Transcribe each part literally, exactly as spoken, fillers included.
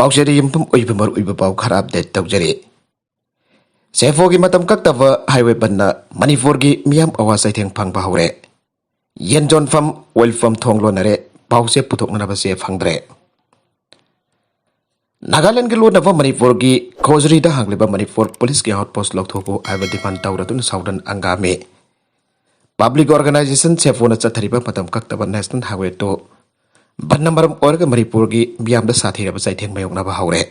ꯄꯥꯎꯆꯦꯗ ꯌꯨꯝꯐꯝ ꯑꯣꯏꯕ ꯃꯔꯨꯑꯣꯏꯕ ꯄꯥꯎ ꯈꯔ ꯑꯞꯗꯦꯠ ꯇꯧꯖꯔꯤ꯫ ꯁꯦꯐꯣꯒꯤ ꯃꯇꯝ ꯀꯛꯇꯕ ꯍꯥꯏꯋꯦ ꯕꯟꯅ ꯃꯅꯤꯄꯨꯔꯒꯤ ꯃꯤꯌꯥꯝ ꯑꯋꯥ ꯆꯩꯊꯦꯡ ꯐꯪꯕ ꯍꯧꯔꯦ꯫ ꯌꯦꯟ ꯌꯣꯟꯐꯝ, ꯑꯣꯏꯜ ꯄꯝ ꯊꯣꯡ ꯂꯣꯟꯅꯔꯦ, ꯄꯥꯎꯆꯦ ꯄꯨꯊꯣꯛꯅꯅꯕ ꯆꯦ ꯐꯪꯗ꯭ꯔꯦ꯫ ꯅꯥꯒꯥꯂꯦꯟꯒꯤ ꯂꯣꯟꯅꯕ ꯃꯅꯤꯄꯨꯔꯒꯤ ꯈꯣꯖꯨꯔꯤꯗ ꯍꯥꯡꯂꯤꯕ ꯃꯅꯤꯄꯨꯔ ꯄꯨꯂꯤꯁꯀꯤ ꯑꯥꯎꯠ ꯄꯣꯁ ꯂꯧꯊꯣꯛꯎ ꯍꯥꯏꯕ ꯗꯤꯃꯥꯟ ꯇꯧꯔꯗꯨꯅ ꯁꯥꯎꯗꯟ ꯑꯪꯒꯥꯃꯤ ꯄꯕ꯭ꯂꯤꯛ ꯑꯣꯔꯒꯅꯥꯏꯖꯦꯁꯟ ꯁꯦꯐꯣꯅ ꯆꯠꯊꯔꯤꯕ ꯃꯇꯝ ꯀꯛꯇꯕ ꯅꯦꯁꯅꯦꯜ ꯍꯥꯏꯋꯦ ꯇꯨ ꯕꯟꯅ ꯃꯔꯝ ꯑꯣꯏꯔꯒ ꯃꯅꯤꯄꯨꯔꯒꯤ ꯃꯤꯌꯥꯝꯗ ꯁꯥꯊꯤꯔꯕ ꯆꯩꯊꯦꯡ ꯃꯥꯌꯣꯛꯅꯕ ꯍꯧꯔꯦ꯫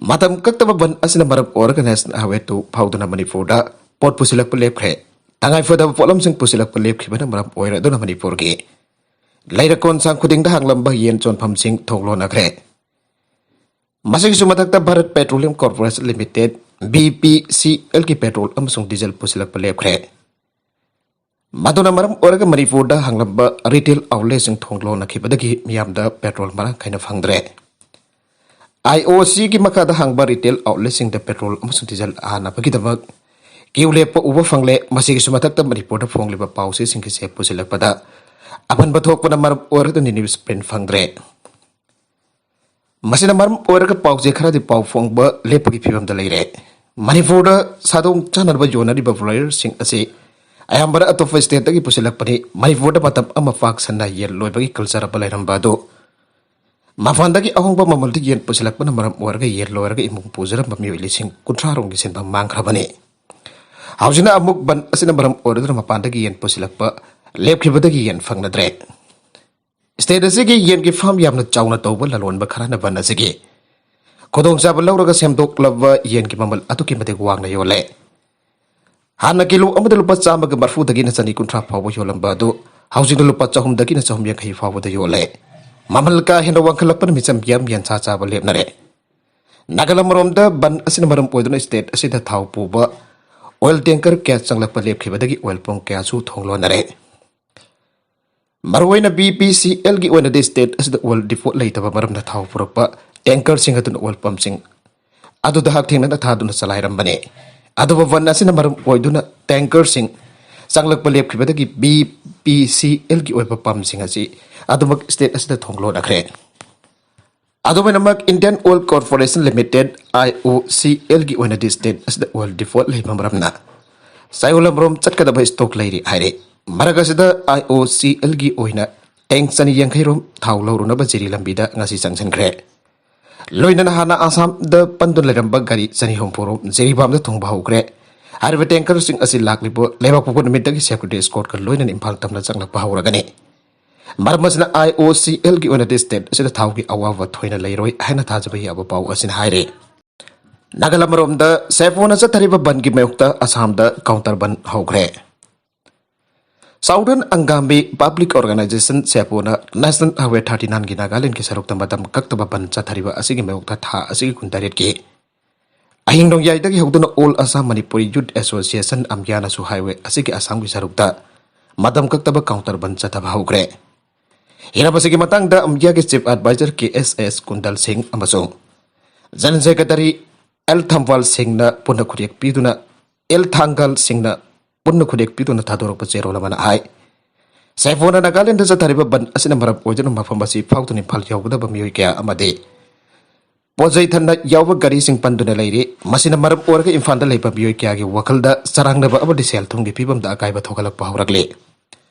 ꯃꯇꯝ ꯀꯛꯇꯕ ꯕꯟ ꯑꯁꯤꯅ ꯃꯔꯝ ꯑꯣꯏꯔꯒ ꯅꯦꯁꯅꯦꯜ ꯍꯥꯏꯋꯦ ꯇꯨ ꯐꯥꯎꯗꯨꯅ ꯃꯅꯤꯄꯨꯔꯗ ꯄꯣꯠ ꯄꯨꯁꯤꯜꯂꯛꯄ ꯂꯦꯞꯈ꯭ꯔꯦ꯫ ꯇꯉꯥꯏꯐꯗꯕ ꯄꯣꯠꯂꯝꯁꯤꯡ ꯄꯨꯁꯤꯜꯂꯛꯄ ꯂꯦꯞꯈꯤꯕꯅ ꯃꯔꯝ ꯑꯣꯏꯔꯗꯨꯅ ꯃꯅꯤꯄꯨꯔꯒꯤ ꯂꯩꯔꯛ ꯀꯣꯟꯁꯥꯡ ꯈꯨꯗꯤꯡꯗ ꯍꯥꯡꯂꯝꯕ ꯌꯦꯟ ꯌꯣꯟꯐꯝꯁꯤꯡ ꯊꯣꯡ ꯂꯣꯟꯅꯈ꯭ꯔꯦ꯫ ꯃꯁꯤꯒꯤꯁꯨ ꯃꯊꯛꯇ Bharat petroleum corporation limited, V P ꯁꯤ ꯑꯦꯜꯒꯤ ꯄꯦꯇ꯭ꯔꯣꯜ ꯑꯃꯁꯨꯡ ꯗꯤꯖꯜ ꯄꯨꯁꯤꯜꯂꯛꯄ ꯂꯦꯞꯈ꯭ꯔꯦ꯫ ꯃꯗꯨꯅ ꯃꯔꯝ ꯑꯣꯏꯔꯒ ꯃꯅꯤꯄꯨꯔꯗ ꯍꯥꯡꯂꯝꯕ ꯔꯤꯇꯦꯜ ꯑꯥꯎꯠꯂꯦꯠꯁꯤꯡ ꯊꯣꯡ ꯂꯣꯟꯅꯈꯤꯕꯗꯒꯤ ꯃꯤꯌꯥꯝꯗ ꯄꯦꯇ꯭ꯔꯣꯜ ꯃꯔꯥꯡ ꯀꯥꯏꯅ ꯐꯪꯗ꯭ꯔꯦ꯫ ꯑꯥꯏ ꯑꯣ ꯁꯤꯒꯤ ꯃꯈꯥꯗ ꯍꯥꯡꯕ ꯔꯤꯇꯦꯜ ꯑꯥꯎꯠꯂꯦꯠꯁꯤꯡꯗ ꯄꯦꯇ꯭ꯔꯣꯜ ꯑꯃꯁꯨꯡ ꯗꯤꯖꯜ ꯍꯥꯟꯅꯕꯒꯤꯗꯃꯛ ꯀ꯭ꯌꯨ ꯂꯦꯞꯄ ꯎꯕ ꯐꯪꯂꯦ꯫ ꯃꯁꯤꯒꯤꯁꯨ ꯃꯊꯛꯇ ꯃꯅꯤꯄꯨꯔꯗ ꯐꯣꯡꯂꯤꯕ ꯄꯥꯎꯆꯦꯁꯤꯡꯒꯤꯁꯦ ꯄꯨꯁꯤꯜꯂꯛꯄꯗ ꯑꯄꯟꯕ ꯊꯣꯛꯄꯅ ꯃꯔꯝ ꯑꯣꯏꯔꯒ ꯅ꯭ꯌꯨꯁ ꯄ꯭ꯔꯤꯟꯠ ꯐꯪꯗ꯭ꯔꯦ꯫ ꯃꯁꯤꯅ ꯃꯔꯝ ꯑꯣꯏꯔꯒ ꯄꯥꯎꯆꯦ ꯈꯔꯗꯤ ꯄꯥꯎ ꯐꯣꯡꯕ ꯂꯦꯞꯄꯒꯤ ꯐꯤꯕꯝꯗ ꯂꯩꯔꯦ꯫ ꯃꯅꯤꯄꯨꯔꯗ ꯁꯥꯗꯣꯡ ꯆꯥꯅꯅꯕ ꯌꯣꯟꯅꯔꯤꯕ ꯕ꯭ꯔꯣꯏꯂꯔꯁꯤꯡ ꯑꯁꯤ ꯑꯌꯥꯝꯕꯅ ꯑꯇꯣꯞꯄ ꯁ꯭ꯇꯦꯠꯇꯒꯤ ꯄꯨꯁꯤꯜꯂꯛꯄꯅꯤ꯫ ꯃꯅꯤꯄꯨꯔꯗ ꯃꯇꯝ ꯑꯃ ꯄꯥꯛ ꯁꯟꯅ ꯌꯦꯟ ꯂꯣꯏꯕꯒꯤ ꯀꯜꯆꯔ ꯑꯃ ꯂꯩꯔꯝꯕ ꯑꯗꯨ ꯃꯄꯥꯟꯗꯒꯤ ꯑꯍꯣꯡꯕ ꯃꯃꯜꯗ ꯌꯦꯟ ꯄꯨꯁꯤꯜꯂꯛꯄꯅ ꯃꯔꯝ ꯑꯣꯏꯔꯒ ꯌꯦꯟ ꯂꯣꯏꯔꯒ ꯏꯃꯨꯡ ꯄꯨꯖꯔꯝꯕ ꯃꯤꯑꯣꯏ ꯂꯤꯁꯤꯡ ꯀꯨꯟꯊ꯭ꯔꯥ ꯔꯣꯝꯒꯤ ꯁꯦꯟꯐꯝ ꯃꯥꯡꯈ꯭ꯔꯕꯅꯤ꯫ ꯍꯧꯖꯤꯛꯅ ꯑꯃꯨꯛ ꯕꯟ ꯑꯁꯤꯅ ꯃꯔꯝ ꯑꯣꯏꯔꯗꯨꯅ ꯃꯄꯥꯟꯗꯒꯤ ꯌꯦꯟ ꯄꯨꯁꯤꯜꯂꯛꯄ ꯂꯦꯞꯈꯤꯕꯗꯒꯤ ꯌꯦꯟ ꯐꯪꯅꯗ꯭ꯔꯦ꯫ ꯁ꯭ꯇꯦꯠ ꯑꯁꯤꯒꯤ ꯌꯦꯟꯒꯤ ꯐꯥꯔꯝ ꯌꯥꯝꯅ ꯆꯥꯎꯅ ꯇꯧꯕ ꯂꯂꯣꯟꯕ ꯈꯔꯅ ꯕꯟ ꯑꯁꯤꯒꯤ ꯈꯨꯗꯣꯡꯆꯥꯕ ꯂꯧꯔꯒ ꯁꯦꯝꯗꯣꯛꯂꯕ ꯌꯦꯟꯒꯤ ꯃꯃꯜ ꯑꯗꯨꯛꯀꯤ ꯃꯇꯤꯛ ꯋꯥꯡꯅ ꯌꯣꯜꯂꯦ꯫ ꯍꯥꯟꯅ ꯀꯤꯂꯣ ꯑꯃꯗ ꯂꯨꯄꯥ ꯆꯥꯝꯃꯒ ꯃꯔꯐꯨꯗꯒꯤꯅ ꯆꯅꯤ ꯀꯨꯟꯊ꯭ꯔꯥ ꯐꯥꯎꯕ ꯌꯣꯜꯂꯝꯕ ꯑꯗꯨ ꯍꯧꯖꯤꯛꯅ ꯂꯨꯄꯥ ꯆꯍꯨꯝꯗꯒꯤꯅ ꯆꯍꯨꯝ ꯌꯥꯡꯈꯩ ꯐꯥꯎꯕꯗ ꯌꯣꯜꯂꯦ꯫ ꯃꯃꯜ ꯀꯥ ꯍꯦꯟꯅ ꯋꯥꯡꯈꯠꯂꯛꯄꯅ ꯃꯤꯆꯝ ꯃꯤꯌꯥꯝ ꯌꯦꯟꯁꯥ ꯆꯥꯕ ꯂꯦꯞꯅꯔꯦ꯫ ꯅꯥꯒꯥꯂꯝ ꯑꯃꯔꯣꯝꯗ ꯕꯟ ꯑꯁꯤꯅ ꯃꯔꯝ ꯑꯣꯏꯗꯨꯅ ꯁ꯭ꯇꯦꯠ ꯑꯁꯤꯗ ꯊꯥꯎ ꯄꯨꯕ ꯑꯣꯏꯜ ꯇꯦꯡꯀꯔ ꯀꯌꯥ ꯆꯪꯂꯛꯄ ꯂꯦꯞꯈꯤꯕꯗꯒꯤ ꯑꯣꯏꯜ ꯄꯝ ꯀꯌꯥꯁꯨ ꯊꯣꯡ ꯂꯣꯟꯅꯔꯦ꯫ ꯃꯔꯨꯑꯣꯏꯅ ꯕꯤ ꯄꯤ ꯁꯤ ꯑꯦꯜꯒꯤ ꯑꯣꯏꯅꯗꯤ ꯁ꯭ꯇꯦꯠ ꯑꯁꯤꯗ ꯑꯣꯏꯜ ꯗꯤꯄꯣꯠ ꯂꯩꯇꯕ ꯃꯔꯝꯅ ꯊꯥꯎ ꯄꯨꯔꯛꯄ ꯇꯦꯡꯀꯔꯁꯤꯡ ꯑꯗꯨꯅ ꯑꯣꯏꯜ ꯄꯝꯁꯤꯡ ꯑꯗꯨꯗ ꯍꯛꯊꯦꯡꯅꯅ ꯊꯥꯗꯨꯅ ꯆꯂꯥꯏꯔꯝꯕꯅꯤ꯫ ꯑꯗꯨꯕꯨ ꯕꯟ ꯑꯁꯤꯅ ꯃꯔꯝ ꯑꯣꯏꯗꯨꯅ ꯇꯦꯡꯀꯔꯁꯤꯡ ꯆꯪꯂꯛꯄ ꯂꯦꯞꯈꯤꯕꯗꯒꯤ ꯕꯤ ꯄꯤ ꯁꯤ ꯑꯦꯜꯒꯤ ꯑꯣꯏꯕ ꯄꯝꯁꯤꯡ ꯑꯁꯤ ꯑꯗꯨꯃꯛ ꯁ꯭ꯇꯦꯠ ꯑꯁꯤꯗ ꯊꯣꯡ ꯂꯣꯟꯅꯈ꯭ꯔꯦ꯫ ꯑꯗꯨꯃꯥꯏꯅꯃꯛ Indian Oil Corporation Limited, IOCL ꯒꯤ ꯑꯣꯏꯅꯗꯤ state ꯑꯁꯤꯗ oil default ꯂꯩꯕ ꯃꯔꯝꯅ ꯆꯌꯣꯜ ꯑꯃꯔꯣꯝ ꯆꯠꯀꯗꯕ stock ꯂꯩꯔꯤ ꯍꯥꯏꯔꯤ꯫ ꯃꯔꯛ ꯑꯁꯤꯗ IOCL ꯒꯤ ꯑꯣꯏꯅ tank ꯆꯅꯤ ꯌꯥꯡꯈꯩ ꯔꯣꯝ ꯊꯥꯎ ꯂꯧꯔꯨꯅꯕ ꯖꯤꯔꯤ ꯂꯝꯕꯤꯗ ꯉꯁꯤ ꯆꯪꯁꯤꯟꯈ꯭ꯔꯦ꯫ ꯂꯣꯏꯅꯅ ꯍꯥꯟꯅ ꯑꯁꯥꯝꯗ ꯄꯟꯗꯨꯅ ꯂꯩꯔꯝꯕ ꯒꯥꯔꯤ ꯆꯅꯤ ꯍꯨꯝꯐꯨ ꯔꯣꯝ ꯖꯤꯔꯤꯕꯥꯝꯗ ꯊꯨꯡꯕ ꯍꯧꯈ꯭ꯔꯦ꯫ ꯍꯥꯏꯔꯤꯕ tanker ꯁꯤꯡ ꯑꯁꯤ ꯂꯥꯛꯂꯤꯕ ꯂꯩꯕꯥꯛꯄꯣꯛꯄ ꯅꯨꯃꯤꯠꯇꯒꯤ security escort ꯀ ꯂꯣꯏꯅꯅ ꯏꯝꯐꯥꯜ ꯇꯝꯅ ꯆꯪꯂꯛꯄ ꯍꯧꯔꯒꯅꯤ꯫ ꯃꯔꯝ ꯑꯁꯤꯅ IOCL ꯒꯤ ꯑꯣꯏꯅꯗꯤ state ꯑꯁꯤꯗ ꯊꯥꯎꯒꯤ ꯑꯋꯥꯕ ꯊꯣꯏꯅ ꯂꯩꯔꯣꯏ ꯍꯥꯏꯅ ꯊꯥꯖꯕ ꯌꯥꯕ ꯄꯥꯎ ꯑꯁꯤꯅ ꯍꯥꯏꯔꯤ꯫ ꯅꯥꯒꯥꯂꯦꯟ ꯑꯃꯔꯣꯝꯗ SAFO ꯅ ꯆꯠꯊꯔꯤꯕ ꯕꯟꯒꯤ ꯃꯥꯌꯣꯛꯇ ꯑꯁꯥꯝꯗ counter ꯕꯟ ꯍꯧꯈ꯭ꯔꯦ꯫ Southern Angami Public Organisation, SAFO ꯅ National Highway thirty nine ꯒꯤ ꯅꯥꯒꯥꯂꯦꯟꯒꯤ ꯁꯔꯨꯛꯇ ꯃꯇꯝ ꯀꯛꯇꯕ ꯕꯟ ꯆꯠꯊꯔꯤꯕ ꯑꯁꯤꯒꯤ ꯃꯥꯌꯣꯛꯇ ꯊꯥ ꯑꯁꯤꯒꯤ ꯀꯨꯟꯇꯔꯦꯠꯀꯤ ꯑꯍꯤꯡ ꯅꯣꯡꯌꯥꯏꯗꯒꯤ ꯍꯧꯗꯨꯅ All Assam Manipuri Youth Association, AMYA ꯅꯁꯨ highway ꯑꯁꯤꯒꯤ ꯑꯁꯥꯝꯒꯤ ꯁꯔꯨꯛꯇ ꯃꯇꯝ ꯀꯛꯇꯕ counter ꯕꯟ ꯆꯠꯊꯕ ꯍꯧꯈ꯭ꯔꯦ꯫ ꯍꯤꯔꯝ ꯑꯁꯤꯒꯤ ꯃꯇꯥꯡꯗ AMYA ꯒꯤ Chief Advisor KSS ꯀꯨꯟꯗꯜ ꯁꯤꯡ ꯑꯃꯁꯨꯡ General Secretary L ꯊꯝꯕꯥꯜ ꯁꯤꯡꯅ ꯄꯨꯟꯅ ꯈꯨꯠꯌꯦꯛ ꯄꯤꯗꯨꯅ, L ꯊꯥꯡꯒꯜ ꯁꯤꯡꯅ ꯄꯨꯟꯅ ꯈꯨꯠꯌꯦꯛ ꯄꯤꯗꯨꯅ ꯊꯥꯗꯣꯔꯛꯄ ꯆꯦꯔꯣꯜ ꯑꯃꯅ ꯍꯥꯏ, SAFO ꯅ ꯅꯥꯒꯥꯂꯦꯟꯗ ꯆꯠꯊꯔꯤꯕ ꯕꯟ ꯑꯁꯤꯅ ꯃꯔꯝ ꯑꯣꯏꯗꯨꯅ ꯃꯐꯝ ꯑꯁꯤ ꯐꯥꯎꯗꯨꯅ ꯏꯝꯐꯥꯜ ꯌꯧꯒꯗꯕ ꯃꯤꯑꯣꯏ ꯀꯌꯥ ꯑꯃꯗꯤ ꯄꯣꯠ ꯆꯩ ꯊꯟꯅ ꯌꯥꯎꯕ ꯒꯥꯔꯤꯁꯤꯡ ꯄꯟꯗꯨꯅ ꯂꯩꯔꯤ꯫ ꯃꯁꯤꯅ ꯃꯔꯝ ꯑꯣꯏꯔꯒ ꯏꯝꯐꯥꯜꯗ ꯂꯩꯕ ꯃꯤꯑꯣꯏ ꯀꯌꯥꯒꯤ ꯋꯥꯈꯜꯗ ꯆꯔꯥꯡꯅꯕ ꯑꯃꯗꯤ ꯁꯦꯜ ꯊꯨꯝꯒꯤ ꯐꯤꯕꯝꯗ ꯑꯀꯥꯏꯕ ꯊꯣꯛꯍꯜꯂꯛꯄ ꯍꯧꯔꯛꯂꯤ꯫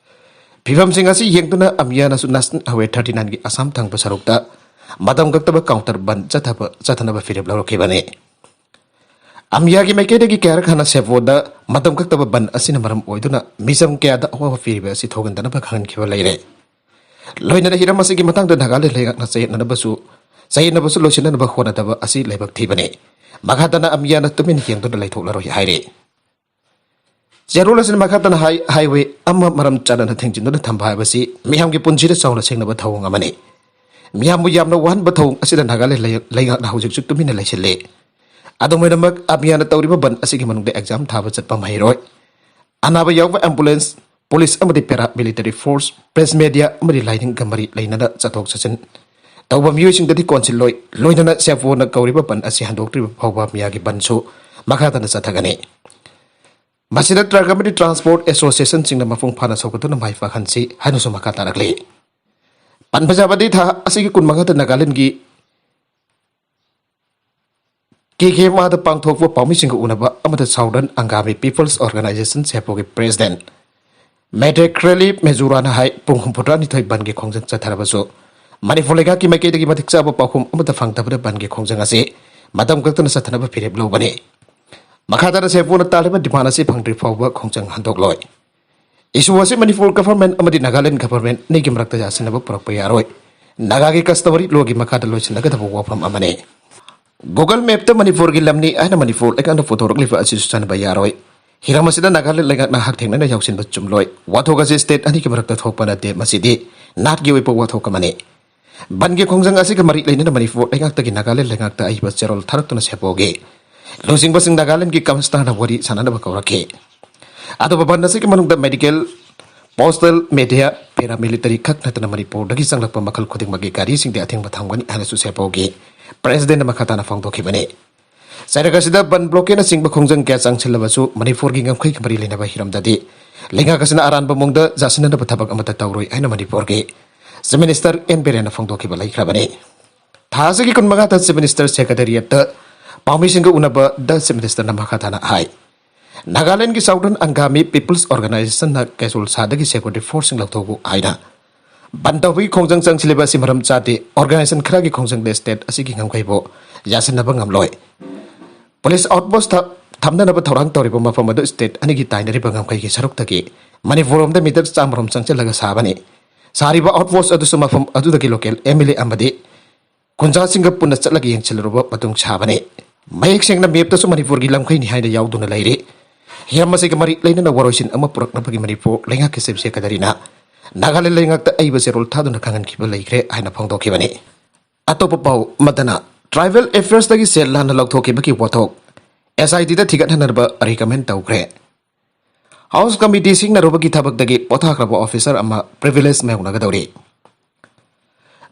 ꯐꯤꯕꯝꯁꯤꯡ ꯑꯁꯤ ꯌꯦꯡꯗꯨꯅ AMYA ꯅꯁꯨ National Highway thirty nine ꯒꯤ ꯑꯁꯥꯝ ꯊꯪꯕ ꯁꯔꯨꯛꯇ ꯃꯇꯝ ꯀꯛꯇꯕ counter ꯕꯟ ꯆꯠꯊꯕ, ꯆꯠꯊꯅꯕ ꯐꯤꯔꯦꯞ ꯂꯧꯔꯛꯈꯤꯕꯅꯤ꯫ AMYA ꯒꯤ ꯃꯥꯏꯀꯩꯗꯒꯤ ꯀꯌꯥꯔꯛ ꯍꯟꯅ SAFO ꯗ ꯃꯇꯝ ꯀꯛꯇꯕ ꯕꯟ ꯑꯁꯤꯅ ꯃꯔꯝ ꯑꯣꯏꯗꯨꯅ ꯃꯤꯆꯝ ꯀꯌꯥꯗ ꯑꯋꯥꯕ ꯄꯤꯔꯤꯕ ꯑꯁꯤ ꯊꯣꯛꯍꯟꯗꯅꯕ ꯈꯪꯍꯟꯈꯤꯕ ꯂꯩꯔꯦ꯫ ꯂꯣꯏꯅꯅ ꯍꯤꯔꯝ ꯑꯁꯤꯒꯤ ꯃꯇꯥꯡꯗ ꯅꯥꯒꯥꯂꯦꯟ ꯂꯩꯉꯥꯛꯅ ꯆꯌꯦꯠꯅꯅꯕꯁꯨ, ꯆꯌꯦꯠꯅꯕꯁꯨ ꯂꯣꯏꯁꯤꯟꯅꯅꯕ ꯍꯣꯠꯅꯗꯕ ꯑꯁꯤ ꯂꯥꯏꯕꯛ ꯊꯤꯕꯅꯤ꯫ ꯃꯈꯥ ꯇꯥꯅ AMYA ꯅ ꯇꯨꯃꯤꯟ ꯌꯦꯡꯗꯨꯅ ꯂꯩꯊꯣꯛꯂꯔꯣꯏ ꯍꯥꯏꯔꯤ꯫ ꯆꯦꯔꯣꯜ ꯑꯁꯤꯅ ꯃꯈꯥ ꯇꯥꯅ ꯍꯥꯏ, highway ꯑꯃ ꯃꯔꯝ ꯆꯥꯗꯅ ꯊꯤꯡꯖꯤꯟꯗꯨꯅ ꯊꯝꯕ ꯍꯥꯏꯕꯁꯤ ꯃꯤꯌꯥꯝꯒꯤ ꯄꯨꯟꯁꯤꯗ ꯆꯥꯎꯅ ꯁꯤꯡꯅꯕ ꯊꯧꯑꯣꯡ ꯑꯃꯅꯤ꯫ ꯃꯤꯌꯥꯝꯕꯨ ꯌꯥꯝꯅ ꯋꯥꯍꯟꯕ ꯊꯧꯑꯣꯡ ꯑꯁꯤꯗ ꯅꯥꯒꯥꯂꯦꯟ ꯂꯩ-, ꯂꯩꯉꯥꯛꯅ ꯍꯧꯖꯤꯛꯁꯨ ꯇꯨꯃꯤꯟꯅ ꯂꯩꯁꯤꯜꯂꯤ꯫ ꯑꯗꯨꯝ ꯑꯣꯏꯅꯃꯛ, AMYA ꯅ ꯇꯧꯔꯤꯕ ꯕꯟ ꯑꯁꯤꯒꯤ ꯃꯅꯨꯡꯗ exam ꯊꯥꯕ ꯆꯠꯄ ꯃꯍꯩꯔꯣꯏ, ꯑꯅꯥꯕ ꯌꯥꯎꯕ ambulance, police ꯑꯃꯗꯤ paramilitary force, press, media ꯑꯃꯗꯤ ꯂꯥꯏꯅꯤꯡꯒ ꯃꯔꯤ ꯂꯩꯅꯅ ꯆꯠꯊꯣꯛ ꯆꯠꯁꯤꯟ ꯇꯧꯕ ꯃꯤꯑꯣꯏꯁꯤꯡꯗꯗꯤ ꯀꯣꯟꯁꯤꯜꯂꯣꯏ꯫ ꯂꯣꯏꯅꯅ SAFO ꯅ ꯀꯧꯔꯤꯕ ꯕꯟ ꯑꯁꯤ ꯍꯟꯗꯣꯛꯇ꯭ꯔꯤꯕ ꯐꯥꯎꯕ AMYA ꯒꯤ ꯕꯟꯁꯨ ꯃꯈꯥ ꯇꯥꯅ ꯆꯠꯊꯒꯅꯤ꯫ ꯃꯁꯤꯗ truck ꯑꯃꯗꯤ transport association ꯁꯤꯡꯅ ꯃꯄꯨꯡ ꯐꯥꯅ ꯁꯧꯒꯠꯇꯨꯅ ꯃꯥꯏ ꯄꯥꯛꯍꯟꯁꯤ ꯍꯥꯏꯅꯁꯨ ꯃꯈꯥ ꯇꯥꯔꯛꯂꯤ꯫ ꯄꯟꯕ ꯌꯥꯕꯗꯤ, ꯊꯥ ꯑꯁꯤꯒꯤ ꯀꯨꯟꯃꯉꯥꯗ ꯅꯥꯒꯥꯂꯦꯟꯒꯤ ꯀꯦ ꯀꯦ ꯑꯦꯝ ꯑꯥꯔꯗ ꯄꯥꯡꯊꯣꯛꯄ ꯄꯥꯎꯃꯤꯁꯤꯡꯒ ꯎꯅꯕ ꯑꯃꯗ Southern Angami People's Organization ꯁꯦꯄꯣꯒꯤ ꯄ꯭ꯔꯦꯁꯤꯗꯦꯟꯠ ꯃꯦꯗ꯭ꯔꯦꯀ꯭ꯔꯦꯂꯤ ꯃꯦꯖꯨꯔꯥꯅ ꯍꯥꯏ, ꯄꯨꯡ ꯍꯨꯝꯐꯨꯇꯔꯥꯅꯤꯊꯣꯏ ꯕꯟꯒꯤ ꯈꯣꯡꯖꯪ ꯆꯠꯊꯔꯕꯁꯨ, ꯃꯅꯤꯄꯨꯔ ꯂꯩꯉꯥꯛꯀꯤ ꯃꯥꯏꯀꯩꯗꯒꯤ ꯃꯇꯤꯛ ꯆꯥꯕ ꯄꯥꯎꯈꯨꯝ ꯑꯃꯠꯇ ꯐꯪꯗꯕꯅ ꯕꯟꯒꯤ ꯈꯣꯡꯖꯪ ꯑꯁꯤ ꯃꯇꯝ ꯀꯛꯇꯅ ꯆꯠꯊꯅꯕ ꯐꯤꯔꯦꯞ ꯂꯧꯕꯅꯤ꯫ ꯃꯈꯥ ꯇꯥꯅ ꯁꯦꯄꯣꯅ ꯇꯥꯜꯂꯤꯕ ꯗꯤꯃꯥꯟ ꯑꯁꯤ ꯐꯪꯗ꯭ꯔꯤ ꯐꯥꯎꯕ ꯈꯣꯡꯖꯪ ꯍꯟꯗꯣꯛꯂꯣꯏ꯫ ꯏꯁꯨ ꯑꯁꯤ ꯃꯅꯤꯄꯨꯔ ꯒꯚꯔꯟꯃꯦꯟꯠ ꯑꯃꯗꯤ ꯅꯥꯒꯥꯂꯦꯟꯗ ꯒꯚꯔꯟꯃꯦꯟꯠ ꯑꯅꯤꯒꯤ ꯃꯔꯛꯇ ꯌꯥꯁꯤꯟꯅꯕ ꯄꯨꯔꯛꯄ ꯌꯥꯔꯣꯏ꯫ ꯅꯥꯒꯥꯒꯤ customary lawꯒꯤ ꯃꯈꯥꯗ ꯂꯣꯏꯁꯤꯟꯅꯒꯗꯕ ꯋꯥꯐꯝ ꯑꯃꯅꯤ꯫ Google Mapꯇ ꯃꯅꯤꯄꯨꯔꯒꯤ ꯂꯝꯅꯤ ꯍꯥꯏꯅ ꯃꯅꯤꯄꯨꯔ ꯂꯩꯉꯥꯛꯅ ꯄꯨꯊꯣꯔꯛꯂꯤꯕ ꯑꯁꯤꯁꯨ ꯆꯟꯕ ꯌꯥꯔꯣꯏ꯫ ꯍꯤꯔꯝ ꯑꯁꯤꯗ ꯅꯥꯒꯥꯂꯦꯟ ꯂꯩꯉꯥꯛꯅ ꯍꯛꯊꯦꯡꯅꯅ ꯌꯥꯎꯁꯤꯟꯕ ꯆꯨꯝꯂꯣꯏ꯫ ꯋꯥꯊꯣꯛ ꯑꯁꯤ state ꯑꯅꯤꯒꯤ ꯃꯔꯛꯇ ꯊꯣꯛꯄ ꯅꯠꯇꯦ, ꯃꯁꯤꯗꯤ ꯅꯥꯠꯀꯤ ꯑꯣꯏꯕ ꯋꯥꯊꯣꯛ ꯑꯃꯅꯤ꯫ ꯕꯟꯒꯤ ꯈꯣꯡꯖꯪ ꯑꯁꯤꯒ ꯃꯔꯤ ꯂꯩꯅꯅ ꯃꯅꯤꯄꯨꯔ ꯂꯩꯉꯥꯛꯇꯒꯤ ꯅꯥꯒꯥꯂꯦꯟ ꯂꯩꯉꯥꯛꯇ ꯑꯏꯕ ꯆꯦꯔꯣꯜ ꯊꯥꯔꯛꯇꯨꯅ ꯁꯦꯄꯣꯒꯤ ꯂꯨꯆꯤꯡꯕꯁꯤꯡ ꯅꯥꯒꯥꯂꯦꯟꯒꯤ ꯀꯃꯤꯁꯅꯔꯗ ꯋꯥꯔꯤ ꯁꯥꯟꯅꯅꯕ ꯀꯧꯔꯛꯈꯤ꯫ ꯑꯗꯨꯕꯨ ꯕꯟ ꯑꯁꯤꯒꯤ ꯃꯅꯨꯡꯗ medical, postal, media, paramilitary ꯈꯛ ꯅꯠꯇꯅ ꯃꯅꯤꯄꯨꯔꯗꯒꯤ ꯆꯪꯂꯛꯄ ꯃꯈꯜ ꯈꯨꯗꯤꯡꯃꯛꯀꯤ ꯒꯥꯔꯤꯁꯤꯡꯗ ꯑꯊꯤꯡꯕ ꯊꯝꯒꯅꯤ ꯍꯥꯏꯅꯁꯨ ꯁꯦꯄꯣꯒꯤ ꯄ꯭ꯔꯦꯁꯤꯗꯦꯟꯠꯅ ꯃꯈꯥ ꯇꯥꯅ ꯐꯣꯡꯗꯣꯛꯈꯤꯕꯅꯤ꯫ ꯆꯩꯔꯛ ꯑꯁꯤꯗ ꯕꯟ ꯕ꯭ꯂꯣꯀꯦꯠꯅꯆꯤꯡꯕ ꯈꯣꯡꯖꯪ ꯀꯌꯥ ꯆꯪꯁꯤꯜꯂꯕꯁꯨ ꯃꯅꯤꯄꯨꯔꯒꯤ ꯉꯝꯈꯩꯒ ꯃꯔꯤ ꯂꯩꯅꯕ ꯍꯤꯔꯝꯗꯗꯤ ꯂꯩꯉꯥꯛ ꯑꯁꯤꯅ ꯑꯔꯥꯟꯕ ꯃꯑꯣꯡꯗ ꯌꯥꯁꯤꯟꯅꯅꯕ ꯊꯕꯛ ꯑꯃꯠꯇ ꯇꯧꯔꯣꯏ ꯍꯥꯏꯅ ꯃꯅꯤꯄꯨꯔꯒꯤ Chief Minister ꯑꯦꯟ ꯕꯤꯔꯦꯟꯅ ꯐꯣꯡꯗꯣꯛꯈꯤꯕ ꯂꯩꯈ꯭ꯔꯕꯅꯤ꯫ ꯊꯥ ꯑꯁꯤꯒꯤ ꯀꯨꯟꯃꯉꯥꯗ Chief Minister Secretariatꯇ ꯄꯥꯎꯃꯤꯁꯤꯡꯒ ꯎꯅꯕꯗ Chief Ministerꯅ ꯃꯈꯥ ꯇꯥꯅ ꯍꯥꯏ, ꯅꯥꯒꯥꯂꯦꯟꯒꯤ Southern Angami People's Organizationꯅ ꯀꯦꯖꯨꯋꯜ ꯁꯥꯗꯒꯤ security forceꯁꯤꯡ ꯂꯧꯊꯣꯛꯎ ꯍꯥꯏꯅ ꯕꯟ ꯇꯧꯕꯒꯤ ꯈꯣꯡꯖꯪ ꯆꯪꯁꯤꯜꯂꯤꯕ ꯑꯁꯤ ꯃꯔꯝ ꯆꯥꯗꯦ꯫ Organization ꯈꯔꯒꯤ ꯈꯣꯡꯖꯪꯗ state ꯑꯁꯤꯒꯤ ꯉꯝꯈꯩꯕꯨ ꯌꯥꯁꯤꯟꯅꯕ ꯉꯝꯂꯣꯏ꯫ Police outpost ꯊ-, ꯊꯝꯅꯅꯕ ꯊꯧꯔꯥꯡ ꯇꯧꯔꯤꯕ ꯃꯐꯝ ꯑꯗꯨ state ꯑꯅꯤꯒꯤ ꯇꯥꯏꯅꯔꯤꯕ ꯉꯝꯈꯩꯒꯤ ꯁꯔꯨꯛꯇꯒꯤ ꯃꯅꯤꯄꯨꯔ ꯂꯣꯝꯗ meter ꯆꯥꯝꯃꯔꯣꯝ ꯆꯪꯁꯤꯜꯂꯒ ꯁꯥꯕꯅꯤ꯫ ꯁꯥꯔꯤꯕ outpost ꯑꯗꯨꯁꯨ ꯃꯐꯝ ꯑꯗꯨꯗꯒꯤ local M L A ꯑꯃꯗꯤ ꯈꯨꯟꯖꯥꯁꯤꯡꯒ ꯄꯨꯟꯅ ꯆꯠꯂꯒ ꯌꯦꯡꯁꯤꯜꯂꯨꯔꯕ ꯃꯇꯨꯡ ꯁꯥꯕꯅꯤ꯫ ꯃꯌꯦꯛ ꯁꯦꯡꯅ mapꯇꯁꯨ ꯃꯅꯤꯄꯨꯔꯒꯤ ꯂꯝꯈꯩꯅꯤ ꯍꯥꯏꯅ ꯌꯥꯎꯗꯨꯅ ꯂꯩꯔꯤ꯫ ꯍꯤꯔꯝ ꯑꯁꯤꯒ ꯃꯔꯤ ꯂꯩꯅꯅ ꯋꯥꯔꯣꯏꯁꯤꯟ ꯑꯃ ꯄꯨꯔꯛꯅꯕꯒꯤ ꯃꯅꯤꯄꯨꯔ ꯂꯩꯉꯥꯛꯀꯤ Chief Secretaryꯅ ꯅꯥꯒꯥꯂꯦꯟ ꯂꯩꯉꯥꯛꯇ ꯑꯏꯕ ꯆꯦꯔꯣꯜ ꯊꯥꯗꯨꯅ ꯈꯪꯍꯟꯈꯤꯕ ꯂꯩꯈ꯭ꯔꯦ ꯍꯥꯏꯅ ꯐꯣꯡꯗꯣꯛꯈꯤꯕꯅꯤ꯫ ꯑꯇꯣꯞꯄ ꯄꯥꯎ ꯑꯃꯗꯅ, tribal affairsꯇꯒꯤ ꯁꯦꯜ ꯂꯥꯟꯅ ꯂꯧꯊꯣꯛꯈꯤꯕꯒꯤ ꯋꯥꯊꯣꯛ S I Tꯗ ꯊꯤꯒꯠꯍꯟꯅꯕ recommend ꯇꯧꯈ꯭ꯔꯦ꯫ House committee ꯁꯤꯡꯅꯔꯨꯕꯒꯤ ꯊꯕꯛꯇꯒꯤ ꯄꯣꯊꯥꯈ꯭ꯔꯕ officer ꯑꯃ privilege ꯃꯥꯌꯣꯛꯅꯒꯗꯧꯔꯤ꯫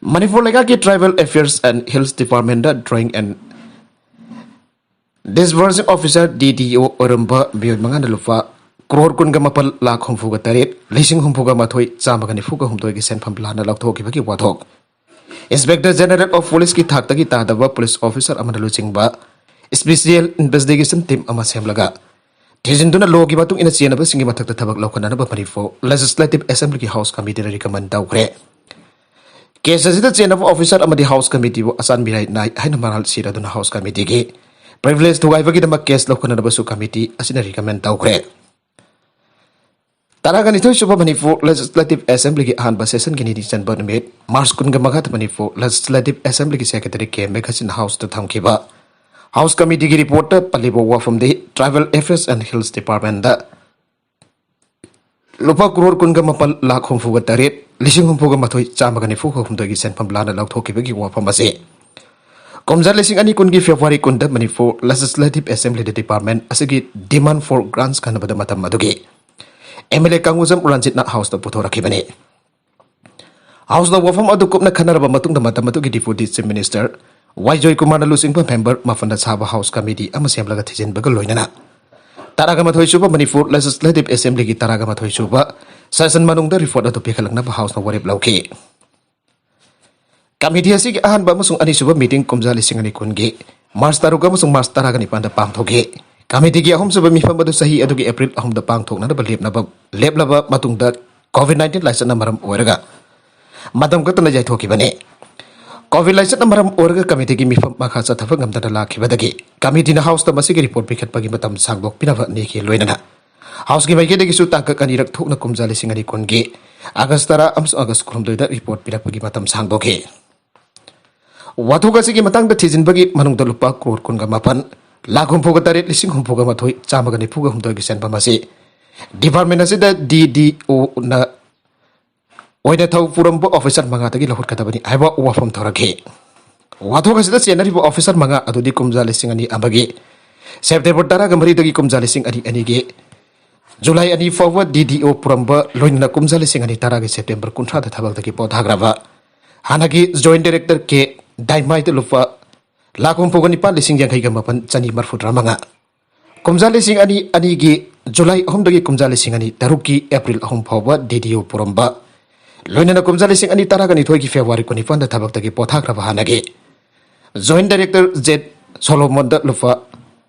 ꯃꯅꯤꯄꯨꯔ ꯂꯩꯉꯥꯛꯀꯤ Tribal Affairs and Hills Departmentꯇ Drawing and Disbursing Officer, D D O, ꯑꯣꯏꯔꯝꯕ ꯃꯤꯑꯣꯏ ꯃꯉꯥꯅ ꯂꯨꯄꯥ ꯀ꯭ꯔꯣꯔ ꯀꯨꯟꯒ ꯃꯥꯄꯜ ꯂꯥꯈ ꯍꯨꯝꯐꯨꯒ ꯇꯔꯦꯠ ꯂꯤꯁꯤꯡ ꯍꯨꯝꯐꯨꯒ ꯃꯥꯊꯣꯏ ꯆꯥꯝꯃꯒ ꯅꯤꯐꯨꯒ ꯍꯨꯝꯗꯣꯏꯒꯤ ꯁꯦꯟꯐꯝ ꯂꯥꯟꯅ ꯂꯧꯊꯣꯛꯈꯤꯕꯒꯤ ꯋꯥꯊꯣꯛ Inspector General of Policeꯀꯤ ꯊꯥꯛꯇꯒꯤ ꯇꯥꯗꯕ police officer ꯑꯃꯅ ꯂꯨꯆꯤꯡꯕ ꯁ꯭ꯄꯤꯁꯤꯌꯦꯜ ꯏꯟꯚꯦꯁꯇꯤꯒꯦꯁꯟ ꯇꯤꯝ ꯑꯃ ꯁꯦꯝꯂꯒ ꯊꯤꯖꯤꯟꯗꯨꯅ ꯂꯣꯒꯤ ꯃꯇꯨꯡ ꯏꯟꯅ ꯆꯦꯟꯅꯕꯁꯤꯡꯒꯤ ꯃꯊꯛꯇ ꯊꯕꯛ ꯂꯧꯈꯠꯅꯅꯕ ꯃꯅꯤꯄꯨꯔ ꯂꯦꯖꯤꯁꯂꯦꯇꯤꯚ ꯑꯦꯁꯦꯝꯕ꯭ꯂꯤꯒꯤ ꯍꯥꯎꯁ ꯀꯃꯤꯇꯤꯗ ꯔꯤꯀꯃꯦꯟ ꯇꯧꯈ꯭ꯔꯦ꯫ ꯀꯦꯁ ꯑꯁꯤꯗ ꯆꯦꯟꯅꯕ ꯑꯣꯐꯤꯁꯥꯔ ꯑꯃꯗꯤ ꯍꯥꯎꯁ ꯀꯃꯤꯇꯤꯕꯨ ꯑꯆꯥꯟ ꯃꯤꯔꯥꯏ ꯅꯥꯏ ꯍꯥꯏꯅ ꯃꯔꯥꯜ ꯁꯤꯔꯗꯨꯅ ꯍꯥꯎꯁ ꯀꯃꯤꯇꯤꯒꯤ ꯄ꯭ꯔꯤꯚꯤꯂꯦꯖ ꯊꯨꯒꯥꯏꯕꯒꯤꯗꯃꯛ ꯀꯦꯁ ꯂꯧꯈꯠꯅꯅꯕꯁꯨ ꯀꯃꯤꯇꯤ ꯑꯁꯤꯅ ꯔꯤꯀꯃꯦꯟ ꯇꯧꯈ꯭ꯔꯦ꯫ ꯇꯔꯥꯒ ꯅꯤꯊꯣꯏ ꯁꯨꯕ ꯃꯅꯤꯄꯨꯔ ꯂꯦꯖꯤꯁꯂꯦꯇꯤꯚ ꯑꯦꯁꯦꯝꯕ꯭ꯂꯤꯒꯤ ꯑꯍꯥꯟꯕ ꯁꯦꯁꯟꯒꯤ ꯅꯤꯅꯤ ꯆꯟꯕ ꯅꯨꯃꯤꯠ ꯃꯥꯔꯆ ꯀꯨꯟꯒ ꯃꯉꯥꯗ ꯃꯅꯤꯄꯨꯔ ꯂꯦꯖꯤꯁꯂꯦꯇꯤꯚ ꯑꯦꯁꯦꯝꯕ꯭ꯂꯤꯒꯤ ꯁꯦꯀ꯭ꯔꯦꯇꯔꯤ ꯀꯦ ꯃꯦꯘꯁꯤꯟ ꯍꯥꯎꯁꯇ ꯊꯝꯈꯤꯕ ꯍꯥꯎꯁ ꯀꯃꯤꯇꯤꯒꯤ ꯔꯤꯄꯣꯔꯠꯇ ꯄꯜꯂꯤꯕ ꯋꯥꯐꯝꯗꯤ ꯇ꯭ꯔꯥꯏꯕꯦꯜ ꯑꯦꯐꯤꯌꯔꯁ ꯑꯦꯟ ꯍꯤꯜꯁ ꯗꯤꯄꯥꯔꯠꯃꯦꯟꯗ ꯂꯨꯄꯥ ꯀ꯭ꯔꯣꯔ ꯀꯨꯟꯒ ꯃꯥꯄꯜ ꯂꯥꯈ ꯍꯨꯝꯐꯨꯒ ꯇꯔꯦꯠ ꯂꯤꯁꯤꯡ ꯍꯨꯝꯐꯨꯒ ꯃꯥꯊꯣꯏ ꯆꯥꯝꯃꯒ ꯅꯤꯐꯨꯒ ꯍꯨꯝꯗꯣꯏꯒꯤ ꯁꯦꯟꯐꯝ ꯂꯥꯟꯅ ꯂꯧꯊꯣꯛꯈꯤꯕꯒꯤ ꯋꯥꯐꯝ ꯑꯁꯤ ꯀꯨꯝꯖꯥ ꯂꯤꯁꯤꯡ ꯑꯅꯤ ꯀꯨꯟꯒꯤ ꯐꯦꯕ꯭ꯔꯨꯋꯥꯔꯤ ꯀꯨꯟꯗ ꯃꯅꯤꯄꯨꯔ ꯂꯦꯖꯤꯁꯂꯦꯇꯤꯚ ꯑꯦꯁꯦꯝꯕ꯭ꯂꯤꯗ ꯗꯤꯄꯥꯔꯠꯃꯦꯟ ꯑꯁꯤꯒꯤ ꯗꯤꯃꯥꯟ ꯐꯣꯔ ꯒ꯭ꯔꯥꯟꯁ ꯈꯟꯅꯕꯗ ꯃꯇꯝ ꯑꯗꯨꯒꯤ ꯑꯦꯝ ꯑꯦꯜ ꯑꯦ ꯀꯥꯡꯒꯨꯖꯝ ꯔꯟꯖꯤꯠꯅ ꯍꯥꯎꯁꯇ ꯄꯨꯊꯣꯔꯛꯈꯤꯕꯅꯤ꯫ ꯍꯥꯎꯁꯅ ꯋꯥꯐꯝ ꯑꯗꯨ ꯀꯨꯞꯅ ꯈꯟꯅꯔꯕ ꯃꯇꯨꯡꯗ ꯃꯇꯝ ꯑꯗꯨꯒꯤ ꯗꯤꯄꯨꯇꯤ ꯆꯤꯐ ꯃꯤꯅꯤꯁꯇꯔ ꯋꯥꯏ ꯖꯣꯏꯀꯨꯃꯥꯔꯅ ꯂꯨꯆꯤꯡꯕ ꯃꯦꯝꯕꯔ ꯃꯥꯄꯟꯅ ꯁꯥꯕ ꯍꯥꯎꯁ ꯀꯃꯤꯇꯤ ꯑꯃ ꯁꯦꯝꯂꯒ ꯊꯤꯖꯤꯟꯕꯒ ꯂꯣꯏꯅꯅ ꯇꯔꯥꯒ ꯃꯥꯊꯣꯏ ꯁꯨꯕ ꯃꯅꯤꯄꯨꯔ ꯂꯦꯖꯤꯁꯂꯦꯇꯤꯚ ꯑꯦꯁꯦꯝꯕ꯭ꯂꯤꯒꯤ ꯇꯔꯥꯒ ꯃꯥꯊꯣꯏ ꯁꯨꯕ ꯁꯦꯁꯟ ꯃꯅꯨꯡꯗ ꯔꯤꯄꯣꯔꯠ ꯑꯗꯨ ꯄꯤꯈꯠꯂꯛꯅꯕ ꯍꯥꯎꯁꯅ ꯋꯥꯔꯦꯞ ꯂꯧꯈꯤ꯫ ꯀꯃꯤꯇꯤ ꯑꯁꯤꯒꯤ ꯑꯍꯥꯟꯕ ꯑꯃꯁꯨꯡ ꯑꯅꯤꯁꯨꯕ ꯃꯤꯇꯤꯡ ꯀꯨꯝꯖꯥ ꯂꯤꯁꯤꯡ ꯑꯅꯤ ꯀꯨꯟꯒꯤ ꯃꯥꯔꯆ ꯇꯔꯨꯛ ꯑꯃꯁꯨꯡ ꯃꯥꯔꯆ ꯇꯔꯥꯒ ꯅꯤꯄꯥꯟꯗ ꯄꯥꯡꯊꯣꯛꯈꯤ꯫ ꯀꯃꯤꯇꯤꯒꯤ ꯑꯍꯨꯝꯁꯨꯕ ꯃꯤꯐꯝ ꯑꯗꯨ ꯆꯍꯤ ꯑꯗꯨꯒꯤ ꯑꯦꯄ꯭ꯔꯤꯜ ꯑꯍꯨꯝꯗ ꯄꯥꯡꯊꯣꯛꯅꯅꯕ ꯂꯦꯞꯅꯕ, ꯂꯦꯞꯂꯕ ꯃꯇꯨꯡꯗ ꯀꯣꯚꯤꯗ ꯅꯥꯏꯟꯇꯤꯟ ꯂꯥꯏꯆꯠꯅ ꯃꯔꯝ ꯑꯣꯏꯔꯒ ꯃꯇꯝ ꯀꯛꯇꯅ ꯌꯩꯊꯣꯛꯈꯤꯕꯅꯤ꯫ ꯀꯣꯚꯤꯗ ꯂꯥꯏꯆꯠꯅ ꯃꯔꯝ ꯑꯣꯏꯔꯒ ꯀꯃꯤꯇꯤꯒꯤ ꯃꯤꯐꯝ ꯃꯈꯥ ꯆꯠꯊꯕ ꯉꯝꯗꯅ ꯂꯥꯛꯈꯤꯕꯗꯒꯤ ꯀꯃꯤꯇꯤꯅ ꯍꯥꯎꯁꯇ ꯃꯁꯤꯒꯤ ꯔꯤꯄꯣꯔꯠ ꯄꯤꯈꯠꯄꯒꯤ ꯃꯇꯝ ꯁꯥꯡꯗꯣꯛꯄꯤꯅꯕ ꯅꯤꯈꯤ꯫ ꯂꯣꯏꯅꯅ ꯍꯥꯎꯁꯀꯤ ꯃꯥꯏꯀꯩꯗꯒꯤꯁꯨ ꯇꯥꯡꯀꯛ ꯑꯅꯤꯔꯛ ꯊꯣꯛꯅ ꯀꯨꯝꯖꯥ ꯂꯤꯁꯤꯡ ꯑꯅꯤ ꯀꯨꯟꯒꯤ ꯑꯥꯒꯁ ꯇꯔꯥ ꯑꯃꯁꯨꯡ ꯑꯥꯒꯁ ꯀꯨꯟꯍꯨꯝꯗꯣꯏꯗ ꯔꯤꯄꯣꯔꯠ ꯄꯤꯔꯛꯄꯒꯤ ꯃꯇꯝ ꯁꯥꯡꯗꯣꯛꯈꯤ꯫ ꯋꯥꯊꯣꯛ ꯑꯁꯤꯒꯤ ꯃꯇꯥꯡꯗ ꯊꯤꯖꯤꯟꯕꯒꯤ ꯃꯅꯨꯡꯗ ꯂꯨꯄꯥ ꯀ꯭ꯔꯣꯔ ꯀꯨꯟꯒ ꯃꯥꯄꯟ ꯂꯥꯈ ꯍꯨꯝꯐꯨꯒ ꯇꯔꯦꯠ ꯂꯤꯁꯤꯡ ꯍꯨꯝꯐꯨꯒ ꯃꯥꯊꯣꯏ ꯆꯥꯝꯃꯒ ꯅꯤꯐꯨꯒ ꯍꯨꯝꯗꯣꯏꯒꯤ ꯁꯦꯟꯐꯝ ꯑꯁꯤ ꯗꯤꯄꯥꯔꯠꯃꯦꯟ ꯑꯁꯤꯗ ꯗꯤ ꯗꯤ ꯑꯣꯅ ꯑꯣꯏꯅ ꯊꯧ ꯄꯨꯔꯝꯕ ꯑꯣꯐꯤꯁꯥꯔ ꯃꯉꯥꯗꯒꯤ ꯂꯧꯈꯠꯀꯗꯕꯅꯤ ꯍꯥꯏꯕ ꯋꯥꯐꯝ ꯊꯣꯔꯛꯈꯤ꯫ ꯋꯥꯊꯣꯛ ꯑꯁꯤꯗ ꯆꯦꯟꯅꯔꯤꯕ ꯑꯣꯐꯤꯁꯥꯔ ꯃꯉꯥ ꯑꯗꯨꯗꯤ ꯀꯨꯝꯖꯥ ꯂꯤꯁꯤꯡ ꯑꯅꯤ ꯑꯃꯒꯤ ꯁꯦꯞꯇꯦꯝꯕꯔ ꯇꯔꯥꯒ ꯃꯔꯤꯗꯒꯤ ꯀꯨꯝꯖꯥ ꯂꯤꯁꯤꯡ ꯑꯅꯤ ꯑꯅꯤꯒꯤ ꯖꯨꯂꯥꯏ ꯑꯅꯤ ꯐꯥꯎꯕ ꯗꯤ ꯗꯤ ꯑꯣ ꯄꯨꯔꯝꯕ, ꯂꯣꯏꯅꯅ ꯀꯨꯝꯖꯥ ꯂꯤꯁꯤꯡ ꯑꯅꯤ ꯇꯔꯥꯒꯤ ꯁꯦꯞꯇꯦꯝꯕꯔ ꯀꯨꯟꯊ꯭ꯔꯥꯗ ꯊꯕꯛꯇꯒꯤ ꯄꯣꯊꯥꯈ꯭ꯔꯕ ꯍꯥꯟꯅꯒꯤ ꯖꯣꯏꯟꯠ ꯗꯥꯏꯔꯦꯛꯇꯔ ꯀꯦ ꯗꯥꯏꯃꯥꯏꯗ ꯂꯨꯄꯥ ꯂꯥꯈ ꯍꯨꯝꯐꯨꯒ ꯅꯤꯄꯥꯟ ꯂꯤꯁꯤꯡ ꯌꯥꯡꯈꯩꯒ ꯃꯥꯄꯟ ꯆꯅꯤ ꯃꯔꯤꯐꯨꯇꯔꯥ ꯃꯉꯥ꯫ ꯀꯨꯝꯖꯥ ꯂꯤꯁꯤꯡ ꯑꯅꯤ ꯑꯅꯤꯒꯤ ꯖꯨꯂꯥꯏ ꯑꯍꯨꯝꯗꯒꯤ ꯀꯨꯝꯖꯥ ꯂꯤꯁꯤꯡ ꯑꯅꯤ ꯇꯔꯨꯛꯀꯤ ꯑꯦꯄ꯭ꯔꯤꯜ ꯑꯍꯨꯝ ꯐꯥꯎꯕ ꯗꯤ ꯗꯤ ꯑꯣ ꯄꯨꯔꯝꯕ, ꯂꯣꯏꯅꯅ ꯀꯨꯝꯖꯥ ꯂꯤꯁꯤꯡ ꯑꯅꯤ ꯇꯔꯥꯒ ꯅꯤꯊꯣꯏꯒꯤ ꯐꯦꯕ꯭ꯔꯨꯋꯥꯔꯤ ꯀꯨꯟꯅꯤꯄꯥꯟꯗ ꯊꯕꯛꯇꯒꯤ ꯄꯣꯊꯥꯈ꯭ꯔꯕ ꯍꯥꯟꯅꯒꯤ ꯖꯣꯏꯟꯠ ꯗꯥꯏꯔꯦꯛꯇꯔ ꯖꯦ ꯁꯣꯂꯣꯃꯣꯟꯗ ꯂꯨꯄꯥ